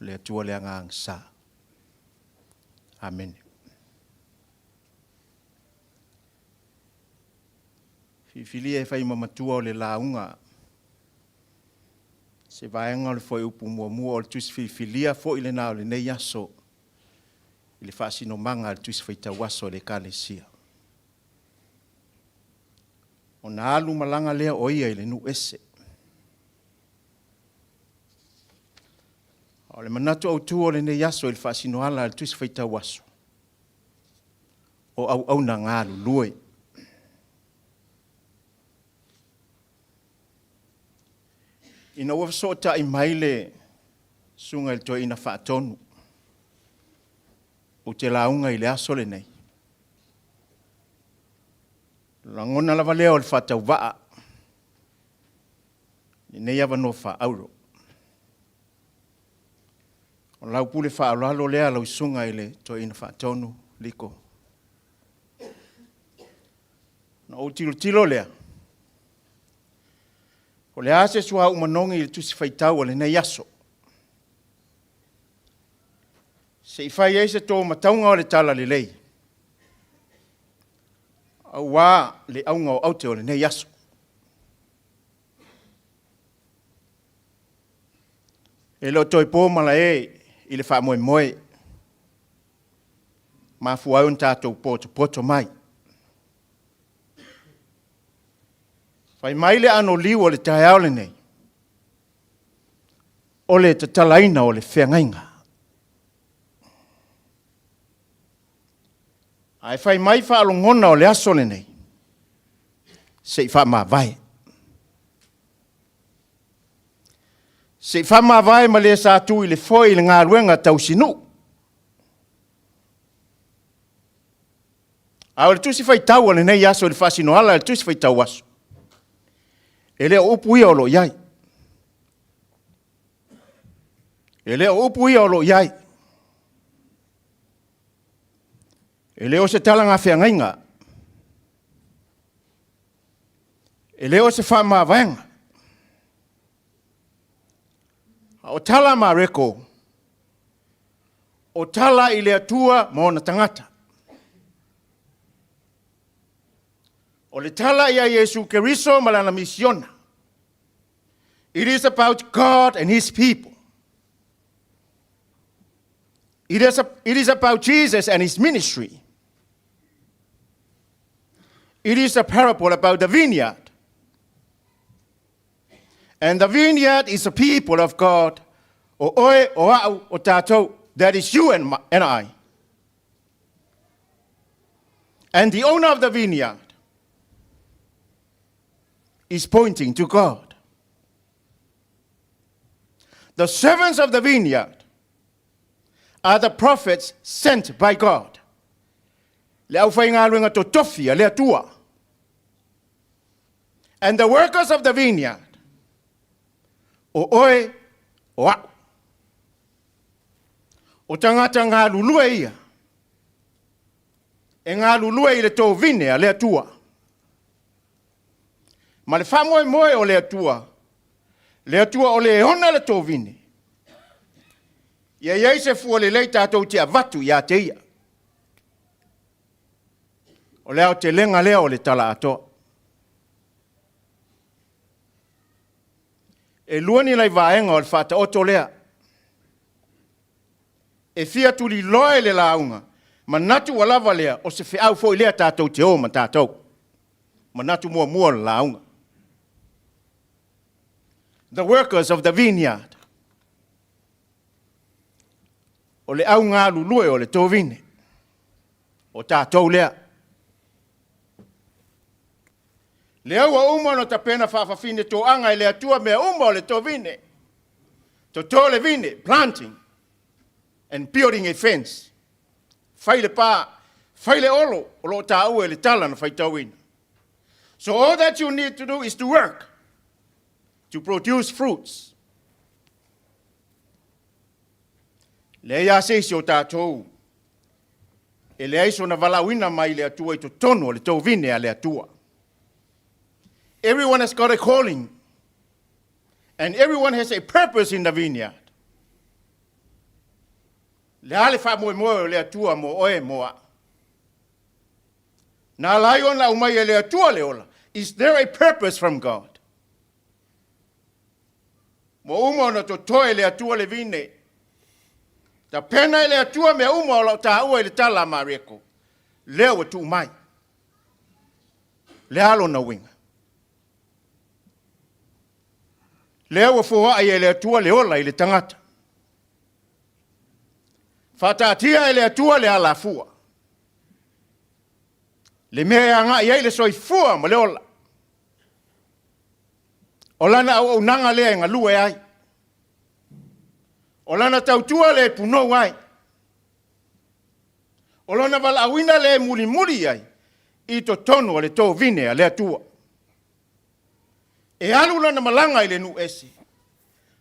le Atua o le Agaga Sa. Amene. Filifilia e fai ma matua o le lauga se vaega o le fuaiupu muamua o le tusi filifilia foi lena o lenei aso i le faasinomaga a le tusi faitau aso a le Ekalesia. Ona alu malaga lea o ia i le nuu ese. O le manatu autu o lenei aso i le faasinoala a le tusi faitau aso, o auauna galulue. Ina ua fesootai mai le susuga i le toeaina faatonu, ou te lauga i le aso lenei, lagona lava lea o le faatauvaa lenei avanoa faaauro. O lau pule faaaloalo lea lau susuga i le Toeaina Faatonu Liko. Ona ou tilotilo lea, o le a se suauu manogi i le Tusi Faitau o lenei aso, se i fai ai se to matauga o le Talalelei, aua le auga o aute o lenei aso. E le o toe po malae i le faamoemoe, mafua ai ona tatou potopoto mai. Fai mai le anoliu o le taeao lenei, o le tatalaina o le feagaiga. Ae fai mai faalogona o le aso lenei, se i faamavae. Se i faamavae ma le sa tu i le foe i le galuega tausinuu. A o le tusi faitau o lenei aso i le faasinoala i le tusi faitau aso, e le o upu ia o lo o i ai. E le o upu ia o lo o i ai. E le o se talaga feagaiga. E le o se faamavaega. A o tala a Mareko, o tala i le Atua ma ona tagata. O le tala ia Iesu Keriso ma lana misiona. It is about God and His people. It is, a, it is about Jesus and His ministry. It is a parable about the vineyard. And the vineyard is the people of God. O oe, o au, o tātou. That is you and, my, and I. And the owner of the vineyard is pointing to God. The servants of the vineyard are the prophets sent by God. Le aufaigaluega totofi a le Atua. And the workers of the vineyard, o oe, o au. O tagata galulue ia, e galulue i le tovine a le Atua. Ma le faamoemoe o le Atua, le Atua o le ona le tovine, ia i ai se fua lelei tatou te avatu ia te ia. O le aotelega lea o le tala atoa. E lua ni nai vaega o le faataoto lea. E fia tuliloa e le lauga, manatu ua lava lea, o se feau foi lea tatou te o ma tatou. Manatu muamua o le lauga. The workers of the vineyard. O le au galulue o le tovine. O tatou lea. Lea ua uma ona tapena faafafine toaga e le Atua mea uma o le tovine. Toto le vine, planting and building a fence. Fai le pa, fai le olo o lo o taua i le tala na faitauina. So all that you need to do is to work to produce fruits. Leai lava se isi o tatou e leai sona valaauina mai le Atua i totonu o le tovine a le Atua. Everyone has got a calling and everyone has a purpose in the vineyard. Le a le faamoemoe o le Atua mo oe mo a'u? Na ala ai ona aumai e le Atua le ola. Is there a purpose from God? Ua uma ona totoe e le Atua le vine. Tapena e le Atua mea uma o lau taua i le tala a Mareko. Lea ua tuu mai. Le a lona uiga? Lea ua foai e le Atua le ola i le tagata. Faataatia e le Atua le alafua. Le mea e agai ai le soifua ma le ola. O lana auaunaga lea e galue ai. O lana tautua lea e punou ai. O lona valaauina lea e mulimuli ai i totonu o le tovine a le Atua. E alu lana malaga i le nuu ese,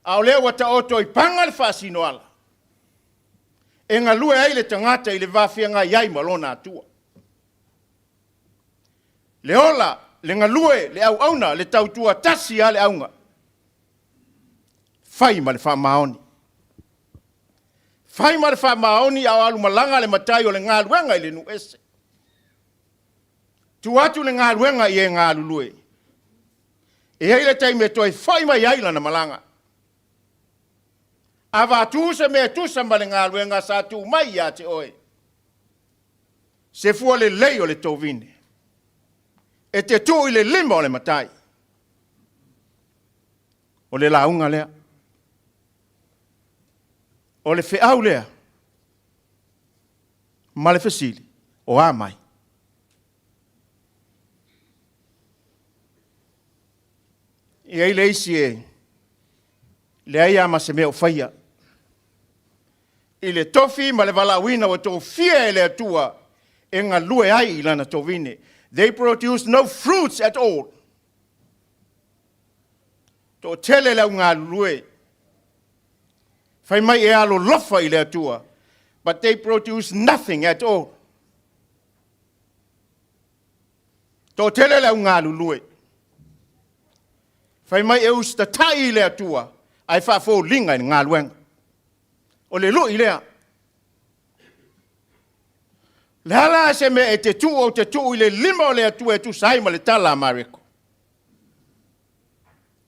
a o lea ua taoto i paga le faasinoala e galue ai le tagata i le va feagai ai ma lona Atua. Le ola, le galue, le auauna, le tautua tasi lava le auga. Fai ma le faamaoni. Fai ma le faamaoni a o alu malaga le matai o le galuega i le nuu ese. Tuu atu le galuega i e galulue. E i ai le taimi e toe foi mai ai lana malaga. Avatu se mea e tusa ma le galuega sa tuu mai ia te oe. Se fua lelei o le tovine. E te tuu i le lima o le matai. O le lauga lea. O le feau lea. Ma le fesili, o a mai? E i ai le isi e leai lava ma se mea o faia. I le tofi ma le valaauina ua tofia e le Atua e galue ai i lana tovine. They produce no fruits at all. Toatele le au galulue. Fai mai e alolofa i le Atua, but they produce nothing at all. Toatele le au galulue. Fai mai e usitatai i le Atua, ae faafoliga i le galuega. O le lui lea. Le a la se mea e te tuu ou te tuu i le lima o le Atua e tusa ai ma le tala a Mareko?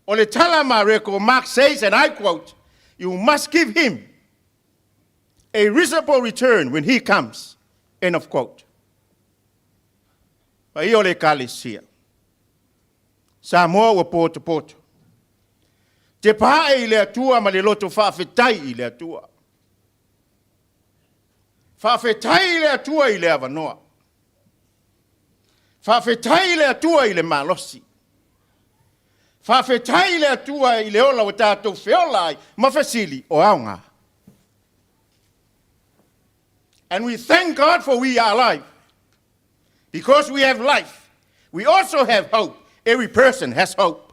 O le tala a Mareko, Mark says, and I quote, "You must give him a reasonable return when he comes." End of quote. Paia o le Ekalesia. Samoa ua potopoto. Te pae i le Atua ma le loto faafetai i le Atua. Faafetai i le Atua i le avanoa. Faafetai i le Atua i le malosi. Faafetai i le Atua i le ola ua tatou feola ai ma fesili o aoga. And we thank God for we are alive. Because we have life, we also have hope. Every person has hope.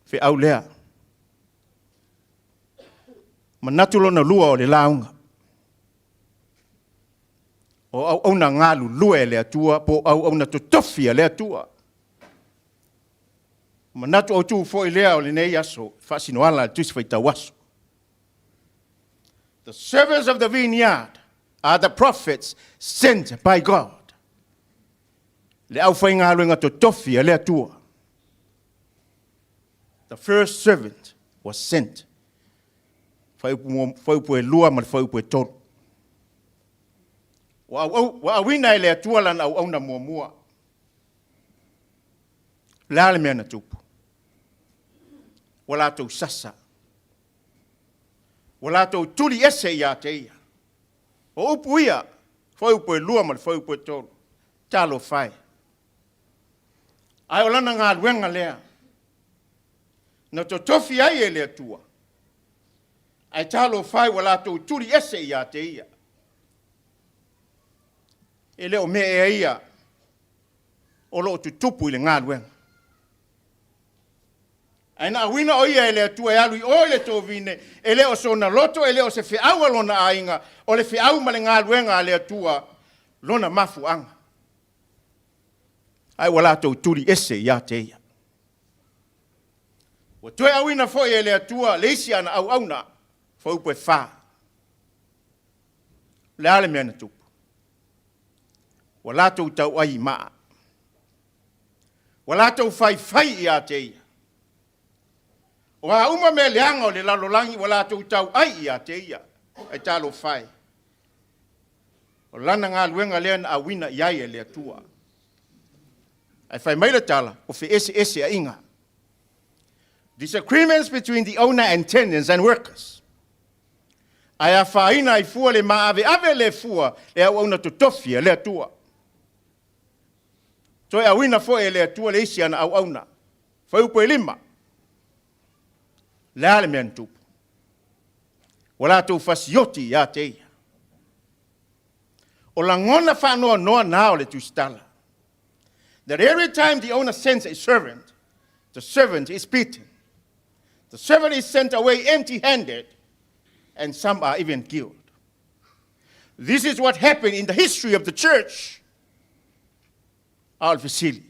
Feau lea. Manatu lona lua o le lauga. O auauna galulue a le Atua po o auauna totofi a le Atua. Manatu autu foi lea o lenei aso, faasinoala a le Tusi Faitau Aso. The servants of the vineyard are the prophets sent by God. Le aufaigaluega totofi a le Atua. The first servant was sent. Fuaiupu e 2 ma le fuaiupu e 3. Ua auina e le Atua lana auauna muamua. O le a le mea na tupu? Ua latou sasa. Ua latou tuli ese ia te ia. O upu ia, fuaiupu e 2 ma le fuaiupu e 3. Talofa e. Ae o lana galuega lea na totofi ai e le Atua. Ae talofa e ua latou tuli ese ia te ia. E le o mea ea ia o lo o tutupu i le galuega. Ae na auina o ia e le Atua e alu i o i le tovine, e le o sona loto, e le o se feau a lona aiga, o le feau ma le galuega a le Atua, lona mafuaaga. Ae ua latou tuli ese ia te ia. Ua toe auina foi e le Atua le isi ana auauna, fuaiupu e 4. O le a le mea na tupu? Ua latou tauai i maa. Ua latou faifai ia te ia. O a uma mea leaga o le lalolagi ua latou tauai ia te ia. Ae talofa e. O lana galuega lea na auina i ai e le Atua. Ae fai mai le tala, o feeseeseaiga. Disagreements between the owner and tenants and workers. Ae afaina ai fua le maaveave le fua le auauna totofi a le Atua. Toe auina foi e le Atua le isi ana auauna. Fuaiupu e 5. Le a le mea na tupu? Ua latou fasioti ia te ia. O lagona faanoanoa na o le tusitala. That every time the owner sends a servant, the servant is beaten. The servant is sent away empty-handed, and some are even killed. This is what happened in the history of the church. A o le fesili.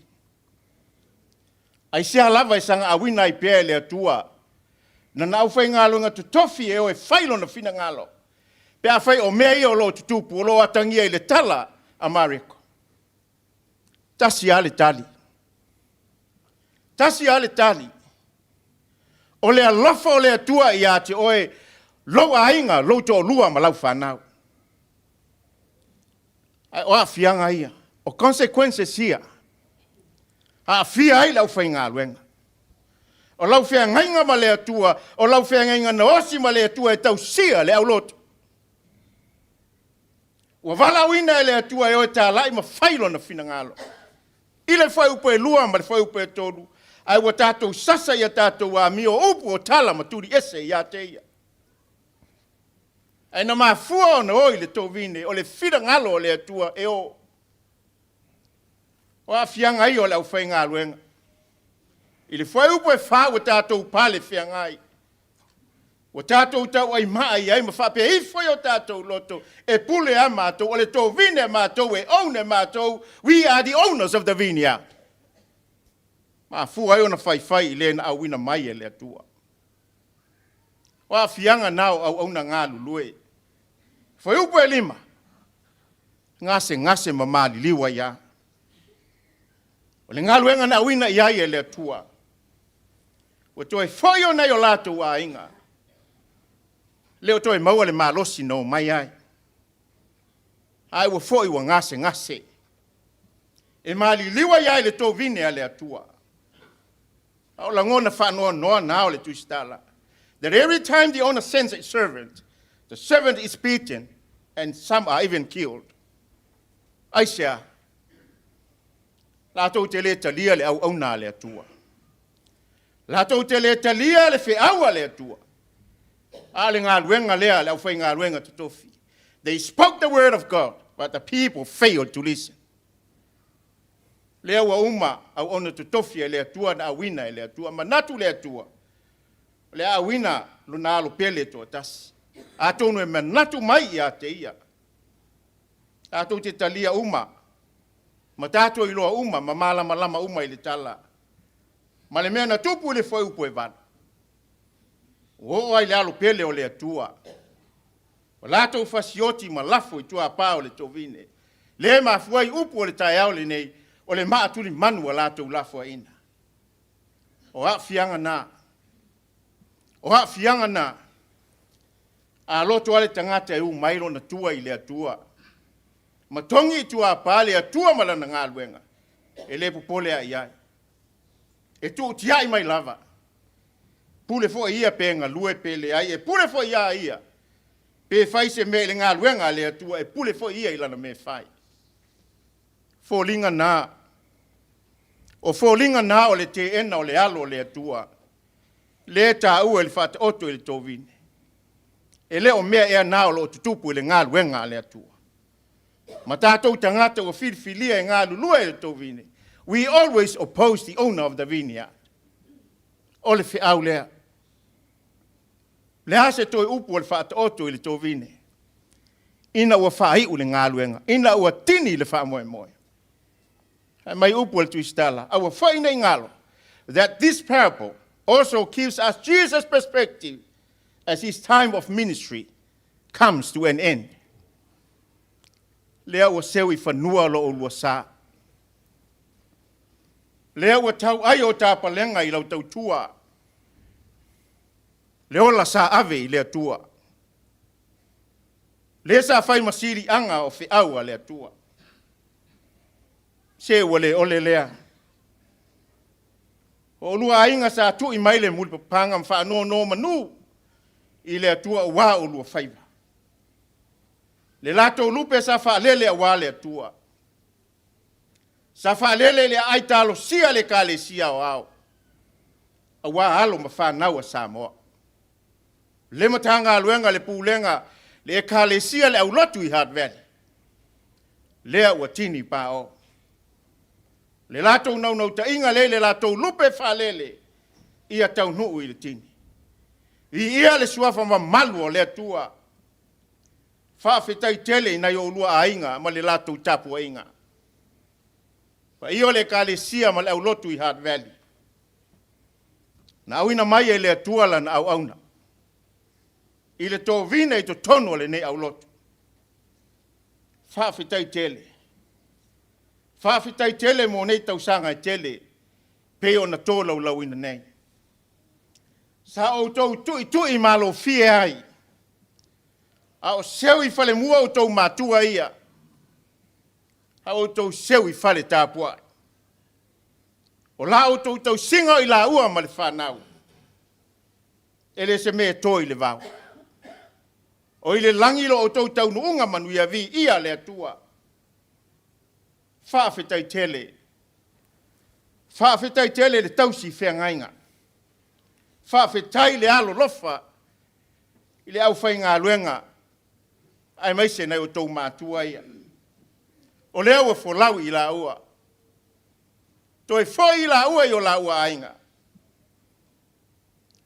Aisea lava e saga auina ai pea e le Atua lana aufaigaluega totofi e o e fai lona finagalo, pe afai o mea ia o lo o tutupu, o lo o atagia i le tala a Mareko? Tasi lava le tali. Tasi lava le tali. O le alofa o le Atua ia te oe, lou aiga, lou toalua ma lau fanau. Ae o aafiaga ia, o consequences ia, aafia ai le aufaigaluega. O lau feagaiga ma le Atua, o lau feagaiga na osi ma le Atua e tausia le aulotu. Ua valaauina e le Atua e o e talai ma fai lona finagalo. I le fuaiupu e 2 ma le fuaiupu e 3, ae ua tatou sasa i a tatou amio o upu o tala ma tuli ese ia te ia. Ae na mafua ona o i le tovine, o le finagalo o le Atua e o. O aafiaga ia o le aufaigaluega. I le fuaiupu e 4 ua tatou pale feagai. Ua tatou tauaimaa i ai ma faapea ifo i o tatou loto, e pule a matou, o le tovine a matou, e own e matou, we are the owners of the vineyard. Mafua ai ona faifai i le na auina mai e le Atua. O aafiaga na o auauna galulue. Fuaiupu e 5, gasegase ma maliliu ai lava. O le galuega na auina i ai e le Atua. Ua toe foi o nai o latou aiga. Le o toe maua le malosi na omai ai. Ae ua foi ua gasegase. E maliliu ai ai le tovine a le Atua. A o lagona faanoanoa na o le tusitala. That every time the owner sends a servant, the servant is beaten and some are even killed. Aisea? Latou te le talia le auauna a le Atua. Latou te le talia le feau a le Atua. A o le galuega lea a le aufaigaluega totofi. They spoke the word of God, but the people failed to listen. Lea ua uma auauna totofi e le Atua na auina e le Atua. Manatu le Atua, o le a auina lona alo pele toatasi. Atonu e manatu mai ia te ia. Tatou te talia uma, ma tatou iloa uma, ma malamalama uma i le tala. Ma le mea na tupu i le fuaiupu e 8. Ua oo ai le alo pele o le Atua. Ua latou fasioti ma lafo i tuapā o le tovine. Le mafua ai upu o le taeao lenei, o le maatulimanu a latou lafoaiina. O aafiaga na. O aafiaga na. A loto lava le tagata e u mai lona tua i le Atua. Ma togi i tuapā le Atua ma lana galuega, e le popole a i ai. E tuutiai mai lava. Pule foi ia pe galue pe leai, e pule foi ia ia. Pe fai se mea i le galuega a le Atua, e pule foi ia i lana mea fai. Foliga na. O foliga na o le teena o le alo o le Atua. Le taua i le faataoto i le tovine. E le o mea ea na o lo o tutupu i le galuega a le Atua. Ma tatou tagata ua filifilia e galulue i le tovine. We always oppose the owner of the vineyard. O le feau lea. Le a se toe upu o le faataoto i le tovine, ina ua faaiu le galuega, ina ua tini le faamoemoe. Fai mai upu a le Tusitala, aua foi ne i galo, that this parable also gives us Jesus' perspective as his time of ministry comes to an end. Lea ua seu i fanua lo oulua sa. Lea ua tauai o tapalega i lau tautua. Le ola sa ave i le Atua. Le sa fai ma siliaga o feau a le Atua. Se ua le ole lea. O olua aiga sa tui mai le mulipapaga ma faanonomanu i le Atua aua olua faiva. Le latou lupe sa faalele aua le Atua. Sa faalele i le aai talosia le Ekalesia Aoao aua alo ma fanau a Samoa. Le Matagaluega, le Pulega, le Ekalesia, le Aulotu i Hart Valley, lea ua tini paoa. Le latou naunautaiga lea i le latou lupe faalele ia taunuu i le tini. Viia le suafa mamalu o le Atua. Faafetai tele i nai oulua aiga ma le latou tapuaiga. Paia o le Ekalesia ma le Aulotu i Hart Valley. Na auina mai e le Atua lana auauna i le tovine i totonu o lenei aulotu. Faafetai tele. Faafetai tele mo nei tausaga e tele pei ona tolaulauina nei. Sa outou tuitui malofie ai, a o seu i falemua outou matua ia, a outou seu i fale tapuai. O la outou tausiga o i laua ma le fanau, e le se mea e to i le vao. O i le lagi lo outou taunuuga manuia viia le Atua. Faafetai tele. Faafetai tele le tausi feagaiga. Faafetai le alolofa i le aufaigaluega aemaise nai outou matua ia. O lea ua folau i laua. Toe foi i laua i o laua aiga.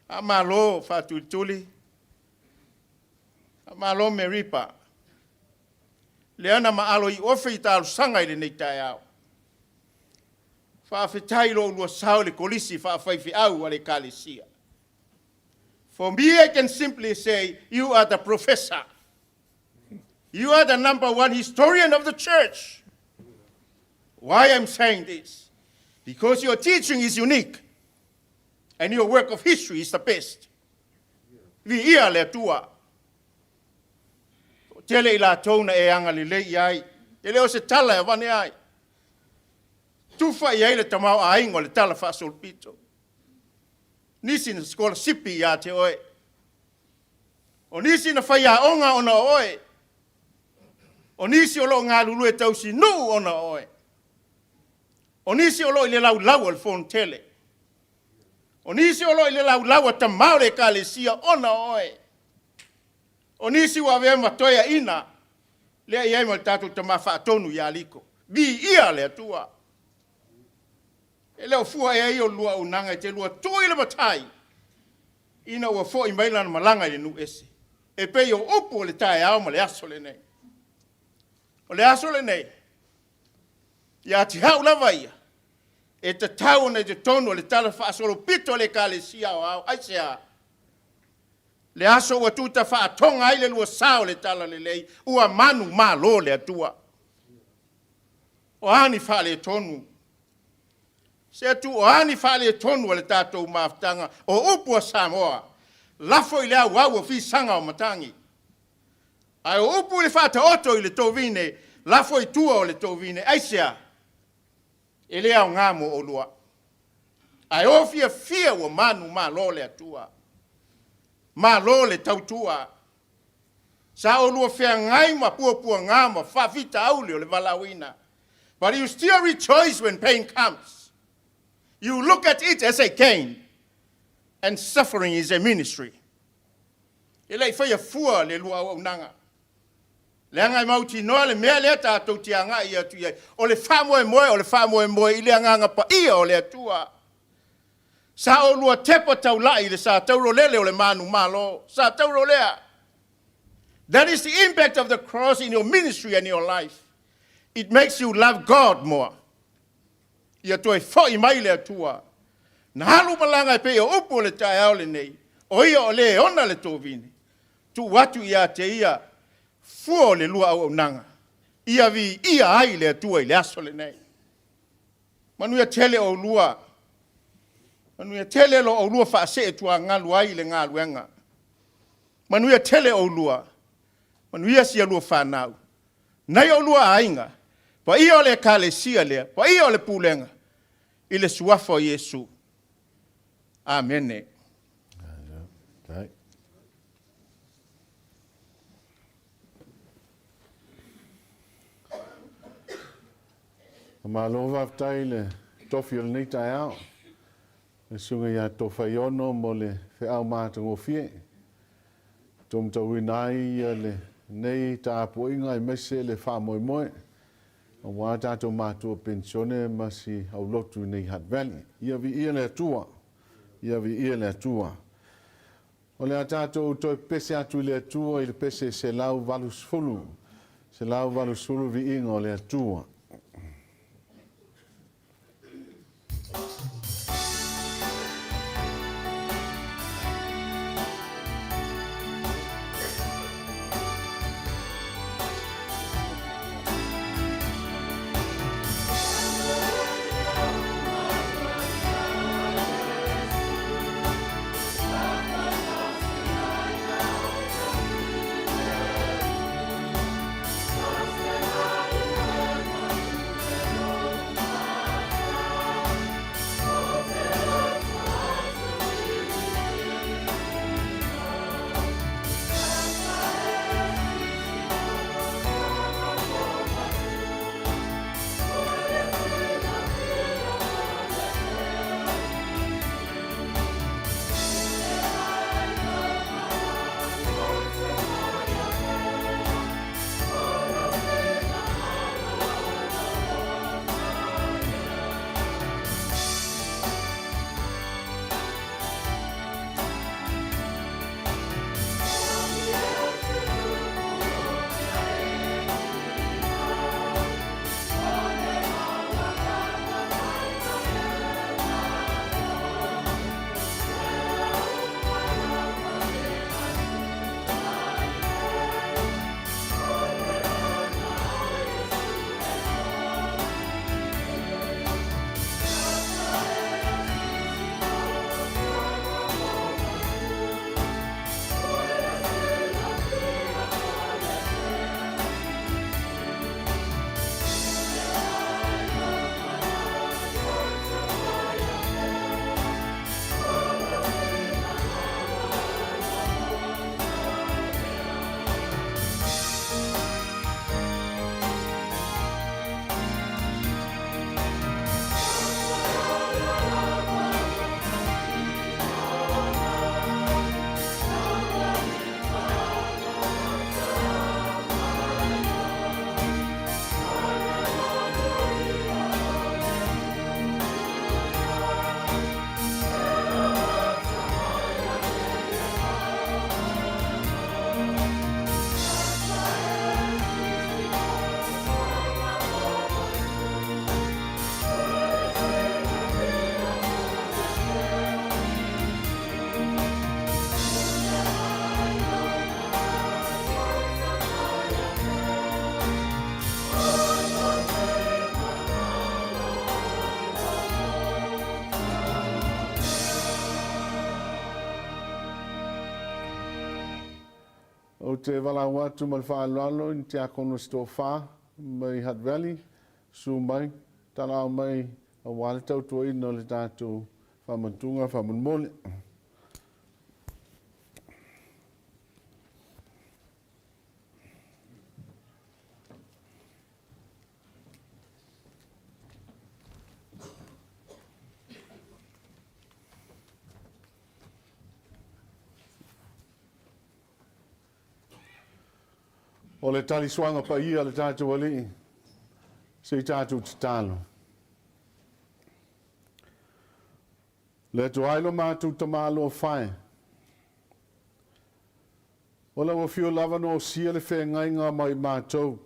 Faamalo faatulituli. Faamalo Meripa. Lea na maalo iuofe i talosaga i lenei taeao. Faafetai lo oulua sao i le kolisi faafaifeau a le Ekalesia. For me, I can simply say, you are the professor. You are the number one historian of the church. Why I'm saying this? Because your teaching is unique and your work of history is the best. Viia le Atua. Tele i latou na e agalelei i ai. E le o se tala e avane ai. Tufa i ai le tamaoaiga o le tala faasolopito. Nisi na sikolasipi ia te oe. O nisi na faiaoga ona o oe. O nisi o loo galulue tausinuu ona o oe. O nisi o loo i le laulau o le fonotele. O nisi o loo i le laulau a tama o le Ekalesia ona o oe. O nisi ua avea ma toeaina lea i ai ma le tatou tama faatonu ia Liko. Viia le Atua. E le o fua ea ia o lua auaunaga e te lua tuu i le matai ina ua foi mai lana malaga i le nuu ese. E pei o upu o le taeao ma le aso lenei. O le aso lenei, ia te au lava ia, e tatau ona i totonu o le tala faasolopito a le Ekalesia Aoao. Aisea? Le aso ua tuta faatoga ai le lua sa o le tala lelei, ua manumalo le Atua. O a ni faaletonu? Se atu o a ni faaletonu a le tatou mafutaga? O upu a Samoa, lafo i le auau o fisaga o matagi. Ae o upu i le faataoto i le tovine, lafo i tua o le tovine. Aisea? E le aoga mo oulua. Ae o fiafia ua manumalo le Atua. Malo le tautua. Sa oulua feagai ma puapuaga ma faafitauli o le valaauina. But you still rejoice when pain comes. You look at it as a gain, and suffering is a ministry. E le i faia fua le lua auaunaga. Leaga e mautinoa le mea lea tatou te agai atu i ai. O le faamoemoe, o le faamoemoe i le agaga paia o le Atua. Sa oulua tepa taula'i i le sa taurolele o le manumalo. Sa taurolea. That is the impact of the cross in your ministry and your life. It makes you love God more. Ia toe fo'i mai le Atua. Na alu malaga e pei o upu o le taeao lenei, o ia o le e ona le tovine. Tuu atu ia te ia fua o le lua auaunaga. Ia viia ai le Atua i le aso lenei. Manuia tele oulua. Manuia tele lo oulua faasee tuagalu ai i le galuega. Manuia tele oulua. Manuia si a lua fanau. Nai oulua aiga, paia o le Ekalesia lea, paia o le pulega, i le Suafa o Iesu. Amene. Malo faafetai i le tofi o lenei taeao, le Susuga ia Tofaeono mo le feau matagofie. Taumatauina ai lenei tapuaiga aemaise le faamoemoe aua tatou matua penisione ma si aulotu i nei Hutt Valley. Ia viia le Atua! Ia viia le Atua! O le a tatou toe pese atu i le Atua i le pese 180, 180 viiga o le Atua. Ou te valaau atu ma le faaaloalo i ni tiakono se toafa mai Hutt Valley, susu mai, talaau mai aua le tautuaina o le tatou faamantuga faamolemole. O le talisuaga paia a le tatou Alii, se i tatou tatalo. Le Atua ai lo matou tamalofa e. O lau afio lava na osia le feagaiga ma i matou.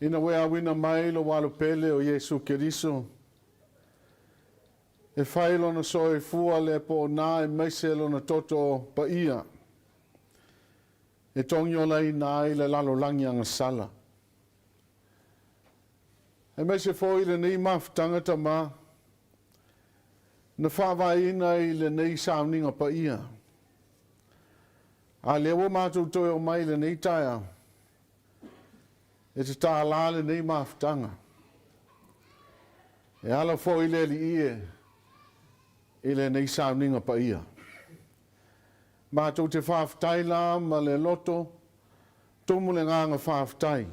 Ina ua e auina mai lou Alo pele o Iesu Keriso, e fai lona soifua le poonā aemaise lona toto paia, e togiolaina ai le lalolagi agasala. Aemaise foi lenei mafutaga Tama, na faavaeina i lenei sauniga paia. A lea ua matou toe omai i lenei taeao, e tatala lenei mafutaga. E ala foi le Alii e i lenei sauniga paia. Matou te faafetai la ma le loto tumu le agaga faafetai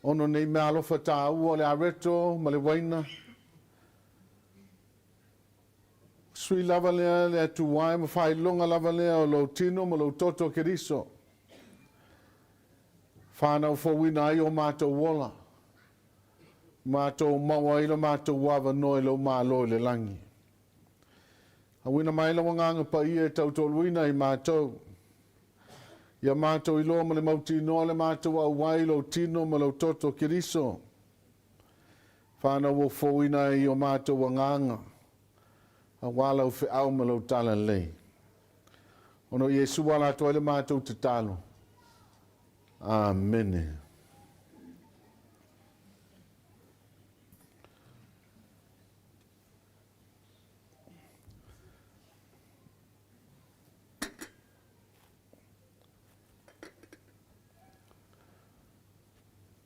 ona o nei meaalofa taua o le areto ma le uaina. Sui lava lea le Atua e ma faailoga lava lea o lou tino ma lou toto Keriso. Whanau fouina ai o matou ola. Matou maua ai lo matou avanoa i lou Malo i le lagi. Auina mai lau Agaga Paia e tautoaluaina i matou. Ia matou iloa ma le mautinoa le matou auai i lou tino ma lou toto Keriso. Whanau fouina ai o matou agaga, aua lau feau ma lau talalelei. Ona o Iesu ala atu ai le matou tatalo. Amene.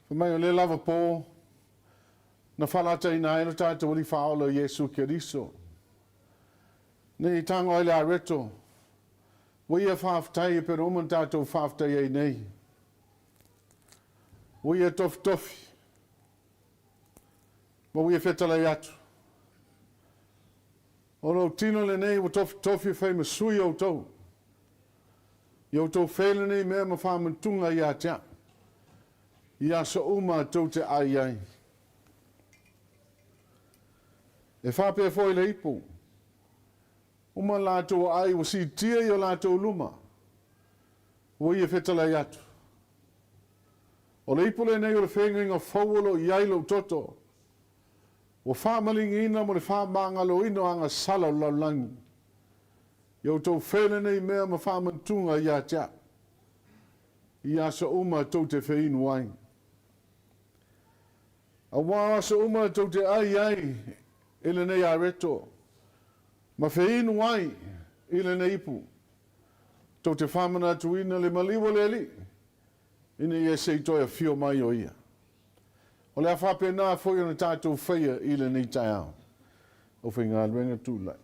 Fai mai o lea lava pō na faalataina ai lo tatou Alii Faaola o Iesu Keriso. Nei tago ai le areto, ua ia faafetai e pei ona uma ona tatou faafetai ai nei. Ua ia tofitofi, ma ua ia fetalai atu. O lou tino lenei ua tofitofi e fai ma sui o outou. Ia outou fei lenei mea ma faamanatuga ia te au, i aso uma tou te ai ai. E faapea foi le ipu, uma latou ai ua siitia i o latou luma, ua ia fetalai atu. O le ipu lenei o le feagaiga fou o lo o i ai lou toto, ua faamaligiina mo le faamagaloina o agasala o le lalolagi. Ia outou fei lenei mea ma faamanatuga ia te au, i aso uma tou te feinu ai. Aua o aso uma tou te ai ai i lenei areto, ma feinu ai i lenei ipu, tou te faamanatuina le maliu o le Alii, ina ia se i toe afio mai o ia. O le a faapena foi ona tatou faia i lenei taeao. Aufaigaluega tulai.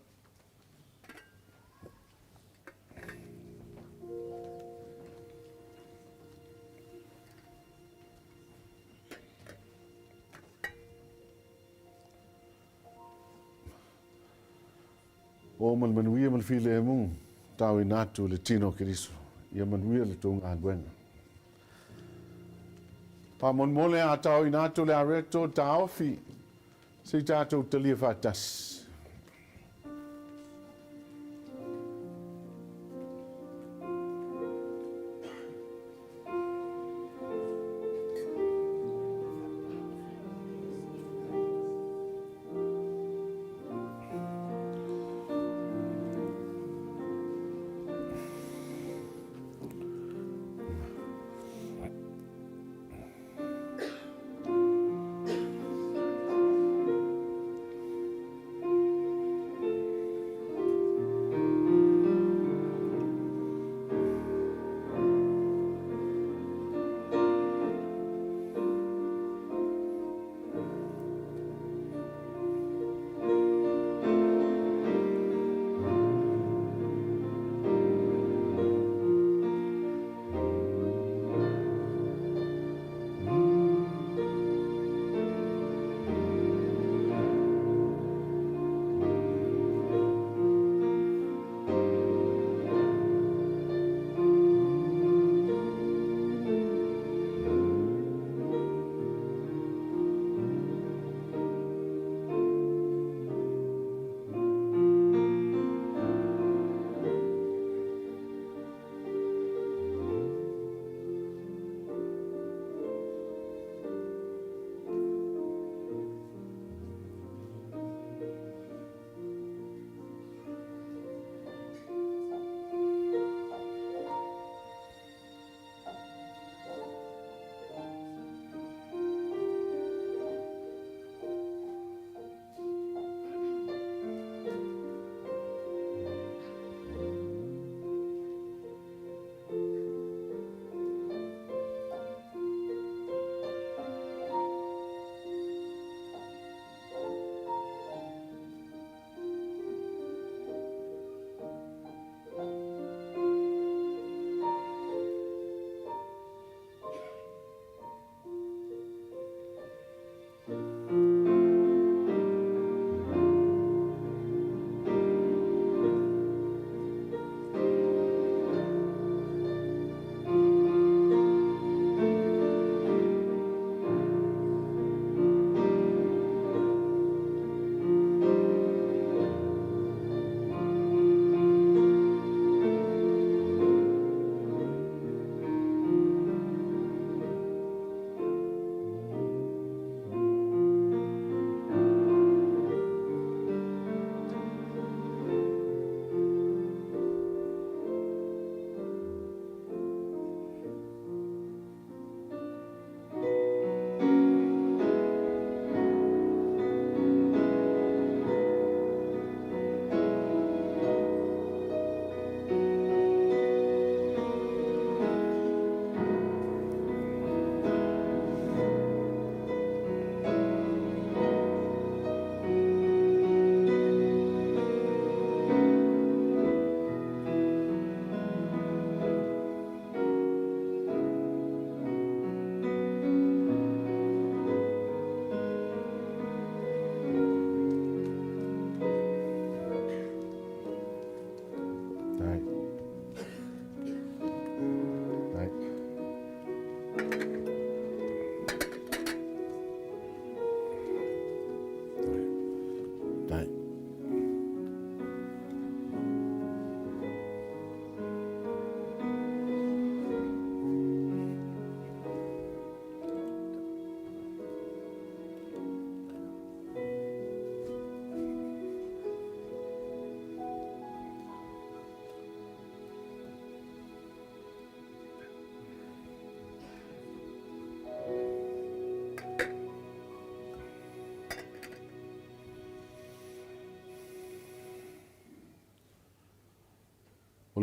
O ma le manuia ma le filemu, taoina atu le tino o Keriso. Ia manuia le tou galuega. Faamolemole a taoina atu le areto taofi se i tatou talia faatasi.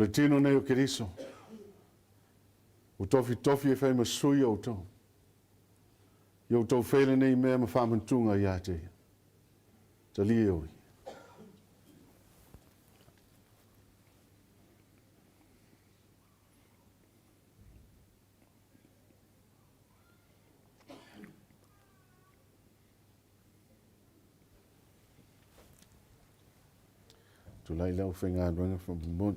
O le tino nei o Keriso, ua tofitofi e fai ma sui o outou. Ia outou fei lenei mea ma faamantuga ia te ia. Talia e oi. Tulai le aufaigaluega faamolemole.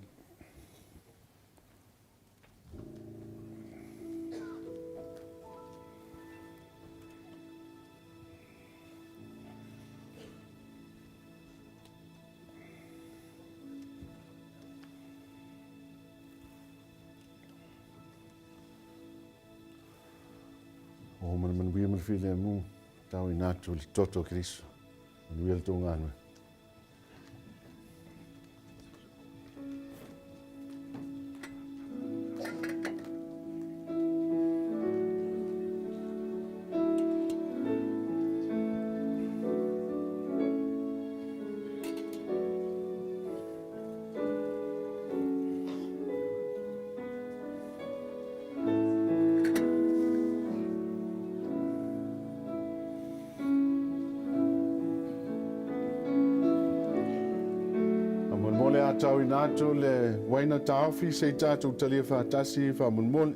O ma le manuia ma le filemu, tauina atu le toto o Keriso. Manuia le tou galuega. Faamolemole a tauina atu le uaina taofi se i tatou talia faatasi faamolemole.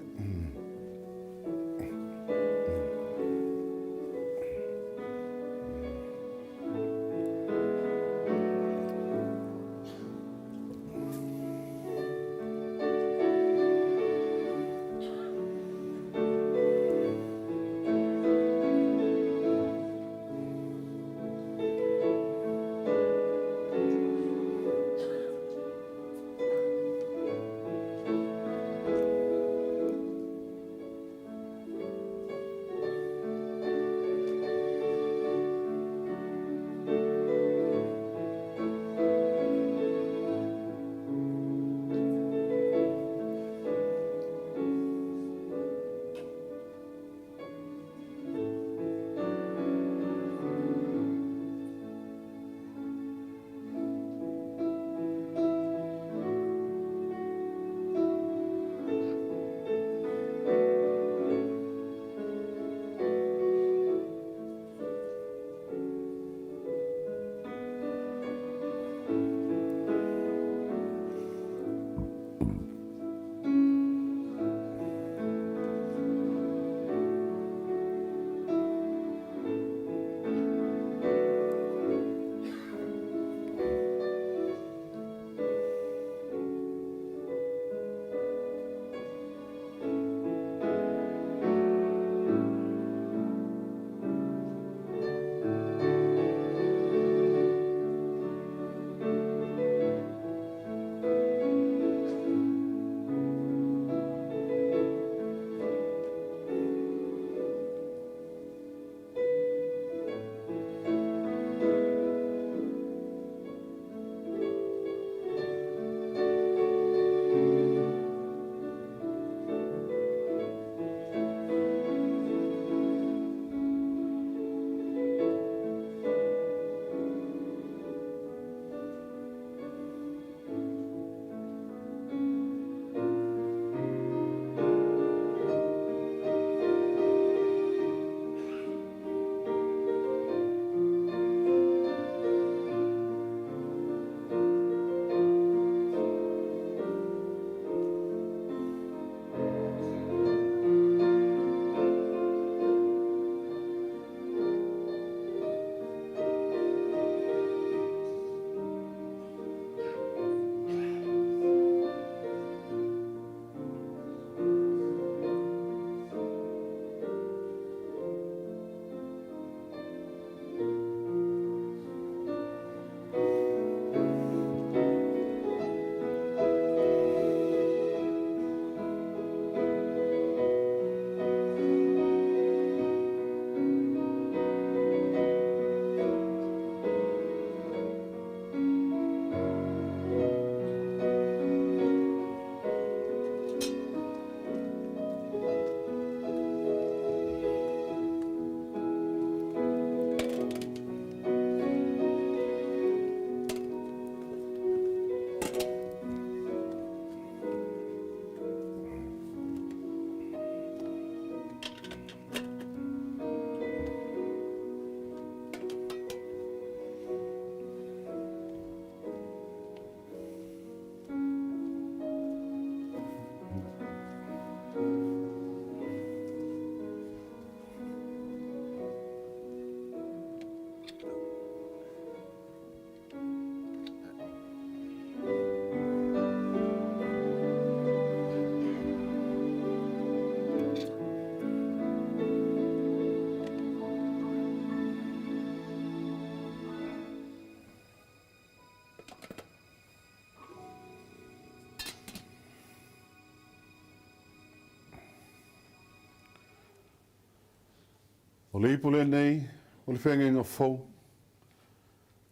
O le ipu lenei o le feagaiga fou,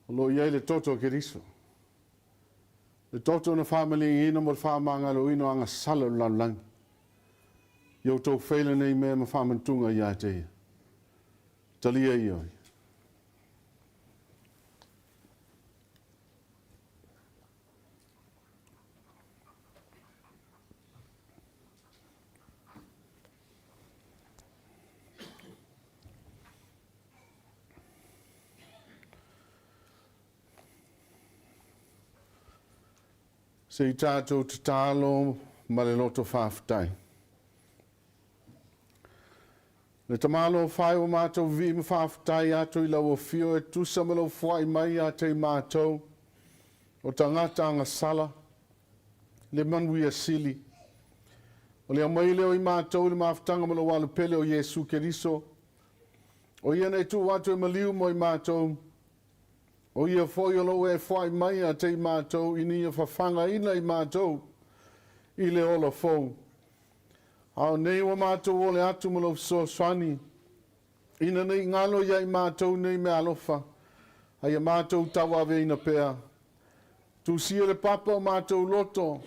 o lo o i ai le toto o Keriso, le toto na faamaligiina mo le faamagaloina o agasala o le lalolagi. Ia outou fai lenei mea ma faamanatuga ia te ia. Talia ia oe. Se i tatou tatalo ma le loto faafetai. Le tamalo fai o mātou vii ma faafetai atu i lau afio e tusa ma lau fuai mai ia te i mātou o tagata agasala le manuia sili. O le aumai lea o i mātou i le mafutaga ma lou Alu pele o Iesu Keriso, o ia na e tuu atu e maliu mo i mātou, o ia foi o lou e foai mai ia te i mātou ina ia fafagaina i mātou i le ola fou. A o nei ua mātou ole atu ma lou fesoasoani, ina nei galo ia i mātou nei meaalofa, a ia mātou tauaveina pea. Tusia le papa o mātou loto,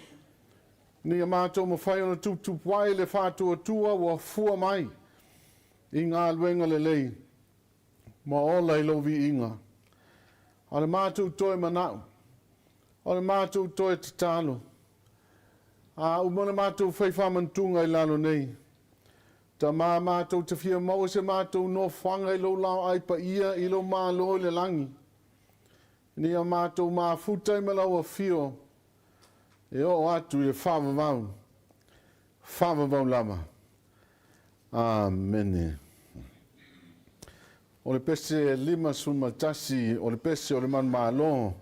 ina ia mātou mafai ona tuputupu ai le faatuatua ua fua mai i galuega lelei ma ola i lou viiga. A o le matou toe manao, o le matou toe tatalo, a uma ona matou fai faamanatuga i lalo nei, Tama, matou te fia maua se matou nofoaga i lou laoai paia i lou Malo i le lagi, ina ia matou mafuta ai ma lau afio e oo atu i le faavavau, faavavau lava. Amene. O le pese 51, o le pese o le manumalo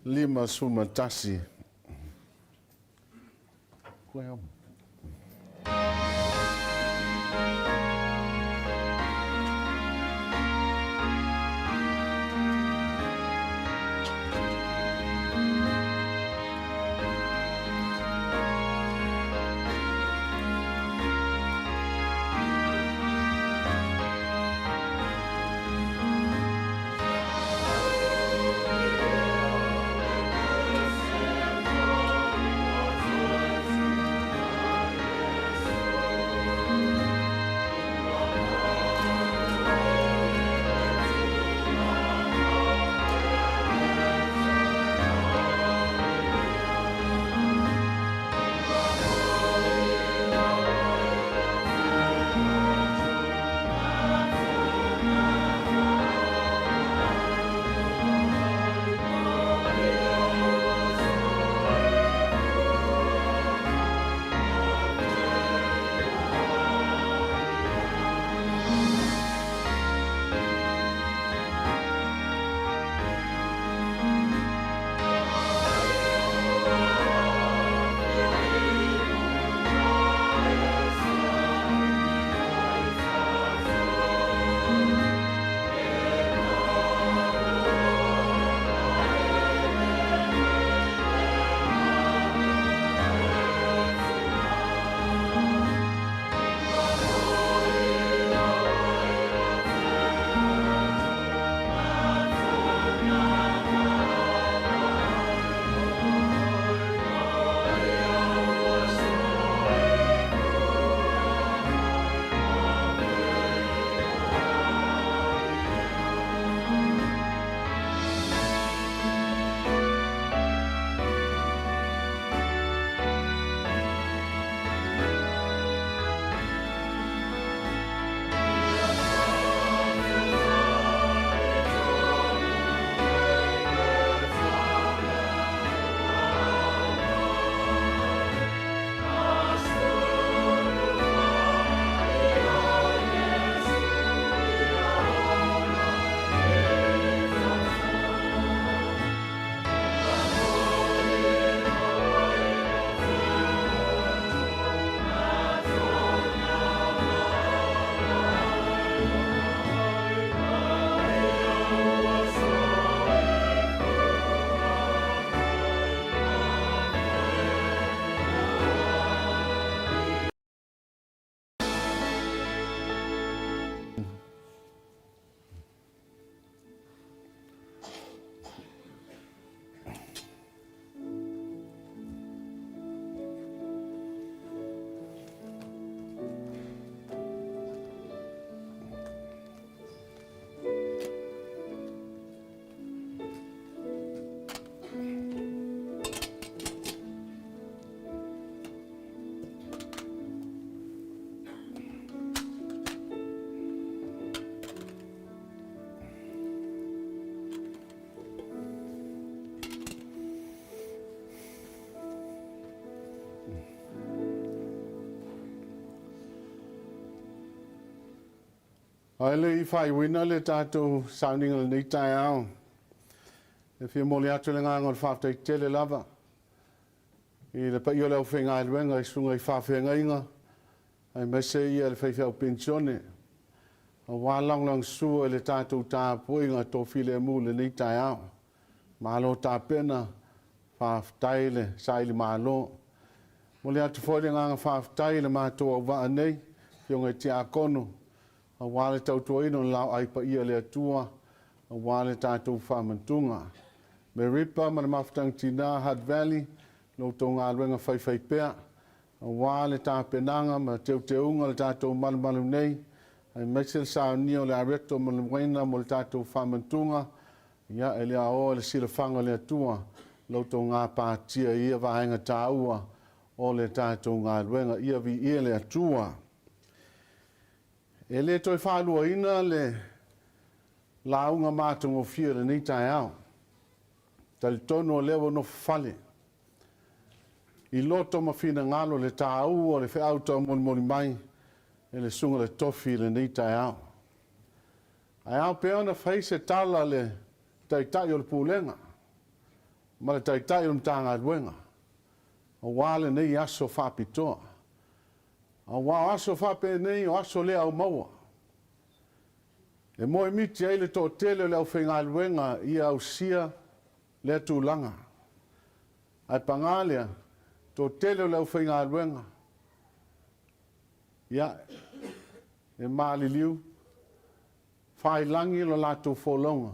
51. Koe Ae le i faaiuina le tatou sauniga i lenei taeao, e fia momoli atu le agaga o le faafetai tele lava i le paia o le aufaigaluega i susuga i faafeagaiga aemaise ia le faifeau penisione aua le lagolagosua i le tatou tapuaiga tofilemu i lenei taeao. Malo tapena, faafetai le saili malo. Momoli atu foi le agaga faafetai i le matou auvaa nei, Afioga i Tiakono, aua le tautuaina o le laoai paia o le Atua, aua le tatou faamantuga. Meripa ma le Mafutaga Tina, Hutt Valley, lo outou galuega faifaipea, aua le tapenaga ma teuteuga o le tatou malumalu nei, aemaise le saunia o le areto ma le uaina mo le tatou faamantuga, Ia, e le aoa i le silafaga o le Atua lo outou gapatia i ia vaega taua o le tatou galuega. Ia viia le Atua. E le toe faaluaina le lauga matagofie o lenei taeao. Talitonu o lea ua nofo fale i loto ma finagalo le taua o le feau taumolimoli mai e le Susuga i le Tofi i lenei taeao. Ae ao pea ona fai se tala a le Taitai o le Pulega ma le Taitai o le Matagaluega aua lenei aso faapitoa. Aua o aso faapenei o aso le aumaua e moemiti ai le toatele o le aufaigaluega ia ausia lea tulaga. Ae paga lea, toatele o le aufaigaluega, ia, e maliliu faailagi lo latou folauga,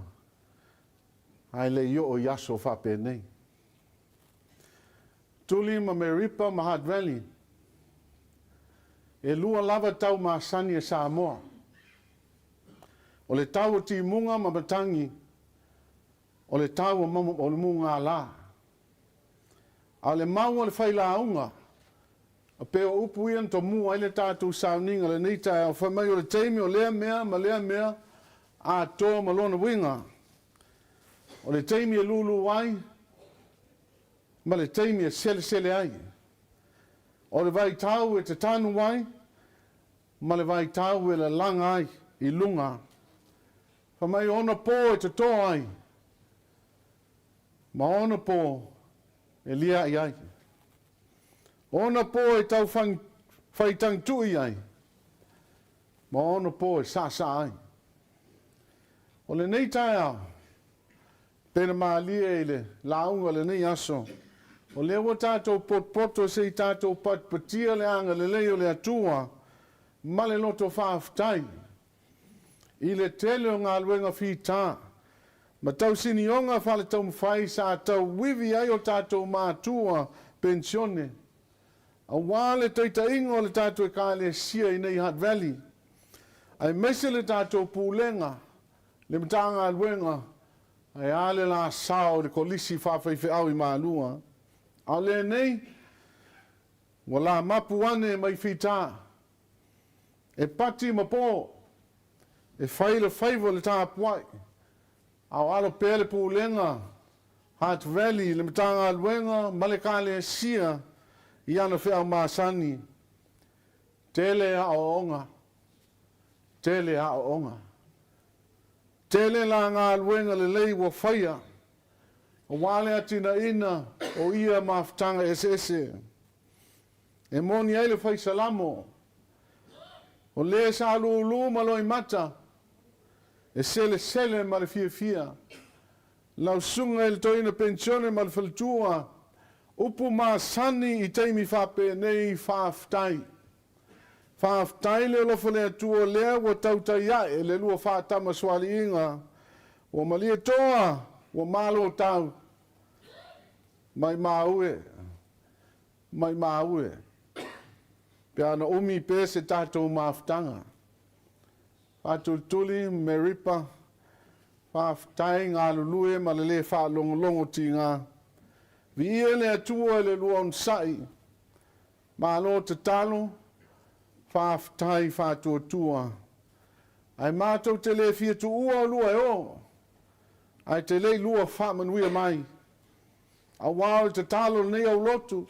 ae le i oo i aso faapenei. Tuli ma Meripa ma Hutt Valley, e lua lava tau masani e Samoa. O le tau o timuga ma matagi, o le tau o le mugala. A o le mau a le failauga, E pei o upu ia na tomua ai le tatou sauniga i lenei taeao, fai mai o le taimi o lea mea ma lea mea atoa ma lona uiga. O le taimi e lulu ai ma le taimi e selesele ai. O le vaitau e tatanu ai ma le vaitau e lalaga ai i luga. Fai mai ona po e toto ai ma ona po e lia'i ai. Ona po e tau faitagitu'i ai, ma ona po e saasaa ai. O lenei taeao, pena malie i le lauga o lenei aso, o lea ua tatou potopoto se i tatou patipatia le agalelei o le Atua ma le loto faafetai i le tele o galuega fita ma tausinioga faaletaumafai sa tauivi ai o tatou matua penisione aua le taitaiga o le tatou Ekalesia i nei Hutt Valley, aemaise le tatou Pulega, le Matagaluega, ae a le la sao i le Kolisi Faafaifeau i Malua. A o lenei, ua la mapu ane mai fita E pati ma po, e fai le faiva o le tapuai, a o alo pea le Pulega, Hutt Valley, le Matagaluega ma le Ekalesia i ana feau masani. Tele aoaoga, tele aoaoga. Tele la galuega lelei ua faia aua le atinaeina o ia mafutaga eseese. E moni ai le fai Salamo, O le sa lulu ma loimata, e selesele ma le fiafia. Lau susuga i le toeaina penisione ma le faletua, upu masani i taimi faapenei, faafetai. Faafetai le alofa o le Atua lea ua tautai ae le lua faatamasoaliiga, ua malie toa, ua malo tau. Maimau e. Maimau e, pe ana umi pea se tatou mafutaga. Faatulituli Meripa, faafetai galulue ma le le faalogologo tiga. Viia le Atua i le lua onosai. Malo tatalo, faafetai faatuatua. Ae matou te le fia tuua olua e o, ae te le i lua faamanuia mai. Aua o le tatalo o lenei aulotu,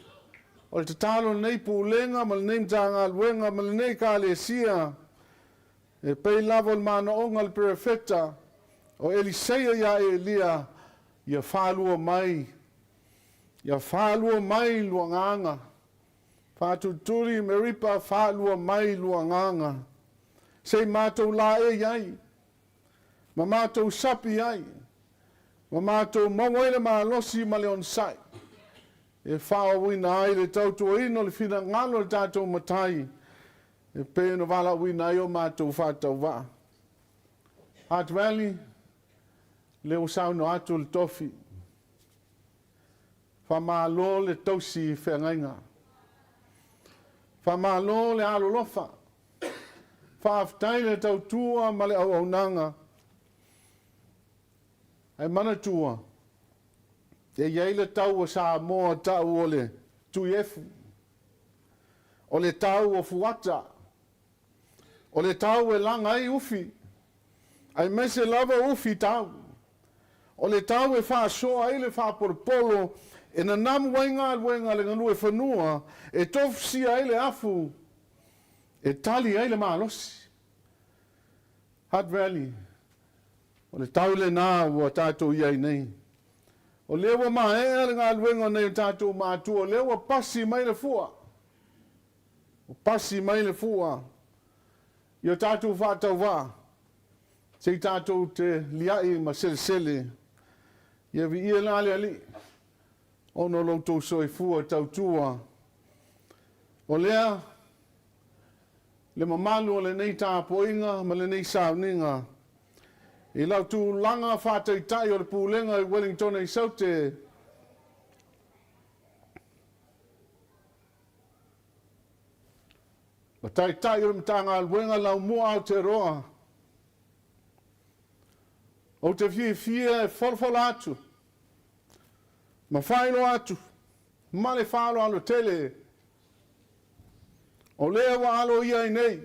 o le tatalo o lenei Pulega ma lenei Matagaluega ma lenei Ekalesia, E pei lava o le manaoga a le perofeta o Eliseia iā Elia, Ia falua mai, ia falua mai lua agaga. Faatulituli Meripa, falua mai lua agaga. Se i matou laei ai, ma matou sapi ai, ma matou maua ai le malosi ma le onosai e faaauauina ai le tautuaina o le finagalo o le tatou Matai e pei ona valaauina ai o matou faatauvaa. Heart Valley, lea ua saunoa atu le tofi. Faamalo le tausi feagaiga. Faamalo le alolofa. Faafetai le tautua ma le auaunaga. Ae manatua, e i ai le tau a Samoa tau o le Tuiefu, o le tau o Fuata, o le tau e laga ai ufi, aemaise lava ufi tau. O le tau e faasoa ai le faapolopolo e nanamu ai galuega a le galue fanua, e tofusia ai le afu, e tali ai le malosi. Hutt Valley, o le tau lena ua tatou i ai nei. O lea ua maea le galuega o nai o tatou matua, o lea ua pasi mai le fua. Ua pasi mai le fua i o tatou faatauvaa, se i tatou te liai ma selesele. Ia viia la le Alii, ona o lo outou soifua tautua. O lea le mamalu o lenei tapuaiga ma lenei sauniga i lau tulaga faataitai o le Pulega i Ueligitone i Saute, ma Taitai o le Matagaluega Laumua Aotearoa, ou te fiafia e folafola atu ma faailoa atu ma le faaaloalo tele o lea ua aloaia ai nei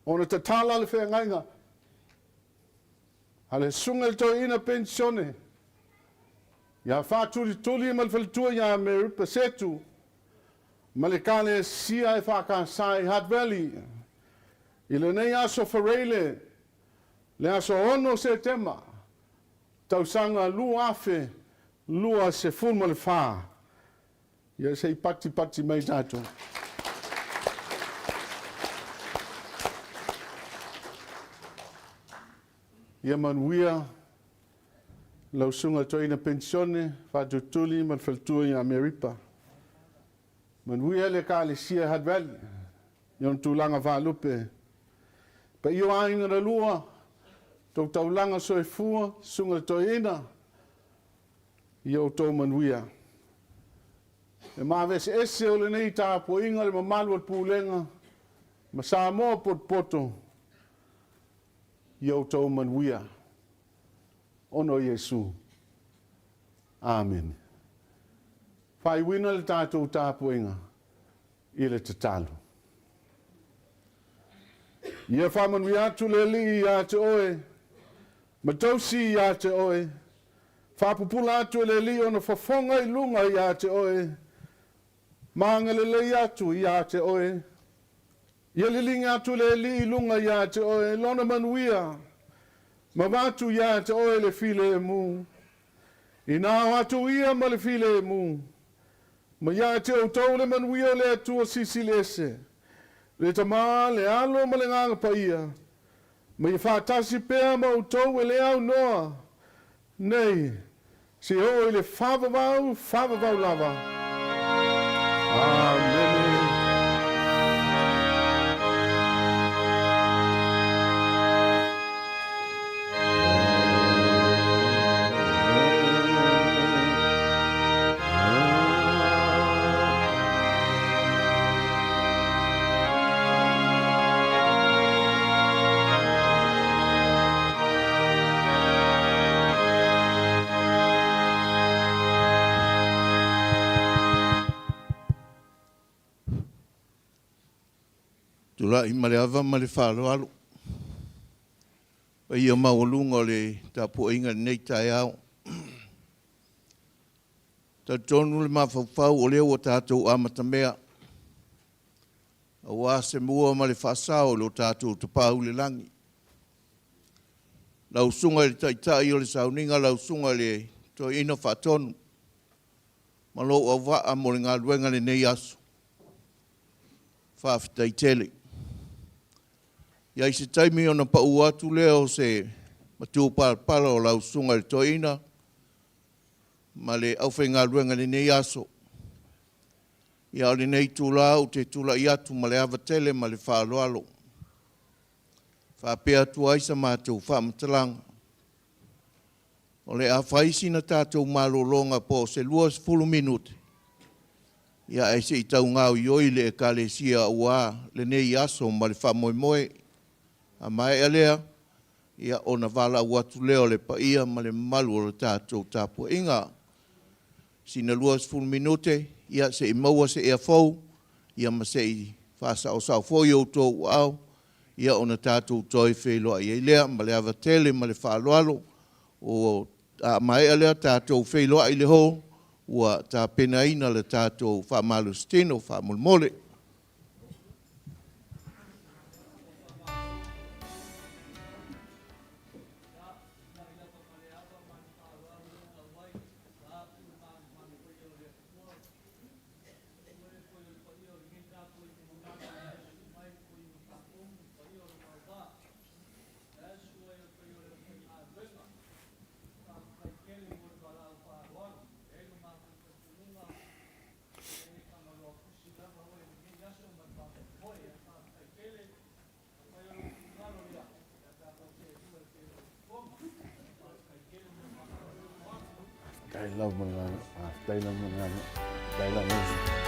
ona tatala le feagaiga a le Susuga i le Toeaina Penisione ia Faatulituli ma le faletua ia Mary Pasetu ma le Ekalesia EFKS i Hutt Valley i lenei aso Faraile le aso 6 Setema tausaga 2024. Ia se i patipati mai tatou. Ia manuia lau susuga i le toeaina penisione Faatulituli ma le faletua ia Meripa. Manuia le Ekalesia Hutt Valley i ona tulaga faalupe. Paia o aiga na lua, tou taulaga soifua, susuga i le toeaina, ia outou manuia. Le maveseese o lenei tapuaiga le mamalu o le Pulega ma Samoa potopoto, ia outou manuia ona o Iesu. Amene. Faaiuina le tatou tapuaiga i le tatalo. Ia faamanuia atu le Alii ia te oe, ma tausi ia te oe. Faapupula atu e le Alii ona fofoga i luga ia te oe, ma agalelei atu ia te oe. Ia liligi atu le Alii i luga ia te oe lona manuia, ma avatu ia te oe le filemu. Ina o atu ia ma le filemu, ma ia te outou le manuia o le Atua Silisili Ese, le Tama, le Alo ma le Agaga Paia, ma ia faatasi pea ma outou e le aunoa nei, seia oo i le faavavau, faavavau lava. Amene. Tulai ma le ava ma le faaaloalo. Paia maualuga o le tapuaiga i lenei taeao. Talitonu le mafaufau o lea ua tatou amatamea. Auā se mua ma le faasao i lo tatou Tapaau i le Lagi. Lau Susuga i le Taitai o le Sauniga, lau Susuga i le Toeaina Faatonu, ma lou auvaa mo le galuega i lenei aso. Faafetai tele. I ai se taimi ona pau atu lea o se matupalapala o lau Susuga i le Toeaina ma le aufaigaluega i lenei aso. Ia, a o lenei itula ou te tulai atu ma le ava tele ma le faaaloalo e faapea atu ai sa matou faamatalaga. O le a fai sina tatou malologa po o se 20 minute, ia ae se i tau gaoioi le Ekalesia aua lenei aso ma le faamoemoe. A maea lea, ia ona valaau atu lea o le paia ma le mamalu o le tatou tapuaiga. Sina 20 minute, ia se i maua se ea fou, ia ma se i faasaosao foi outou aao, ia ona tatou toe feiloai ai lea ma le ava tele ma le faaaloalo. A maea lea tatou feiloai i le hall ua tapenaina le tatou faamalositino faamolemole. Faafetai lava mo le galuega. Faafetai lava mo le galuega. Faafetai lava.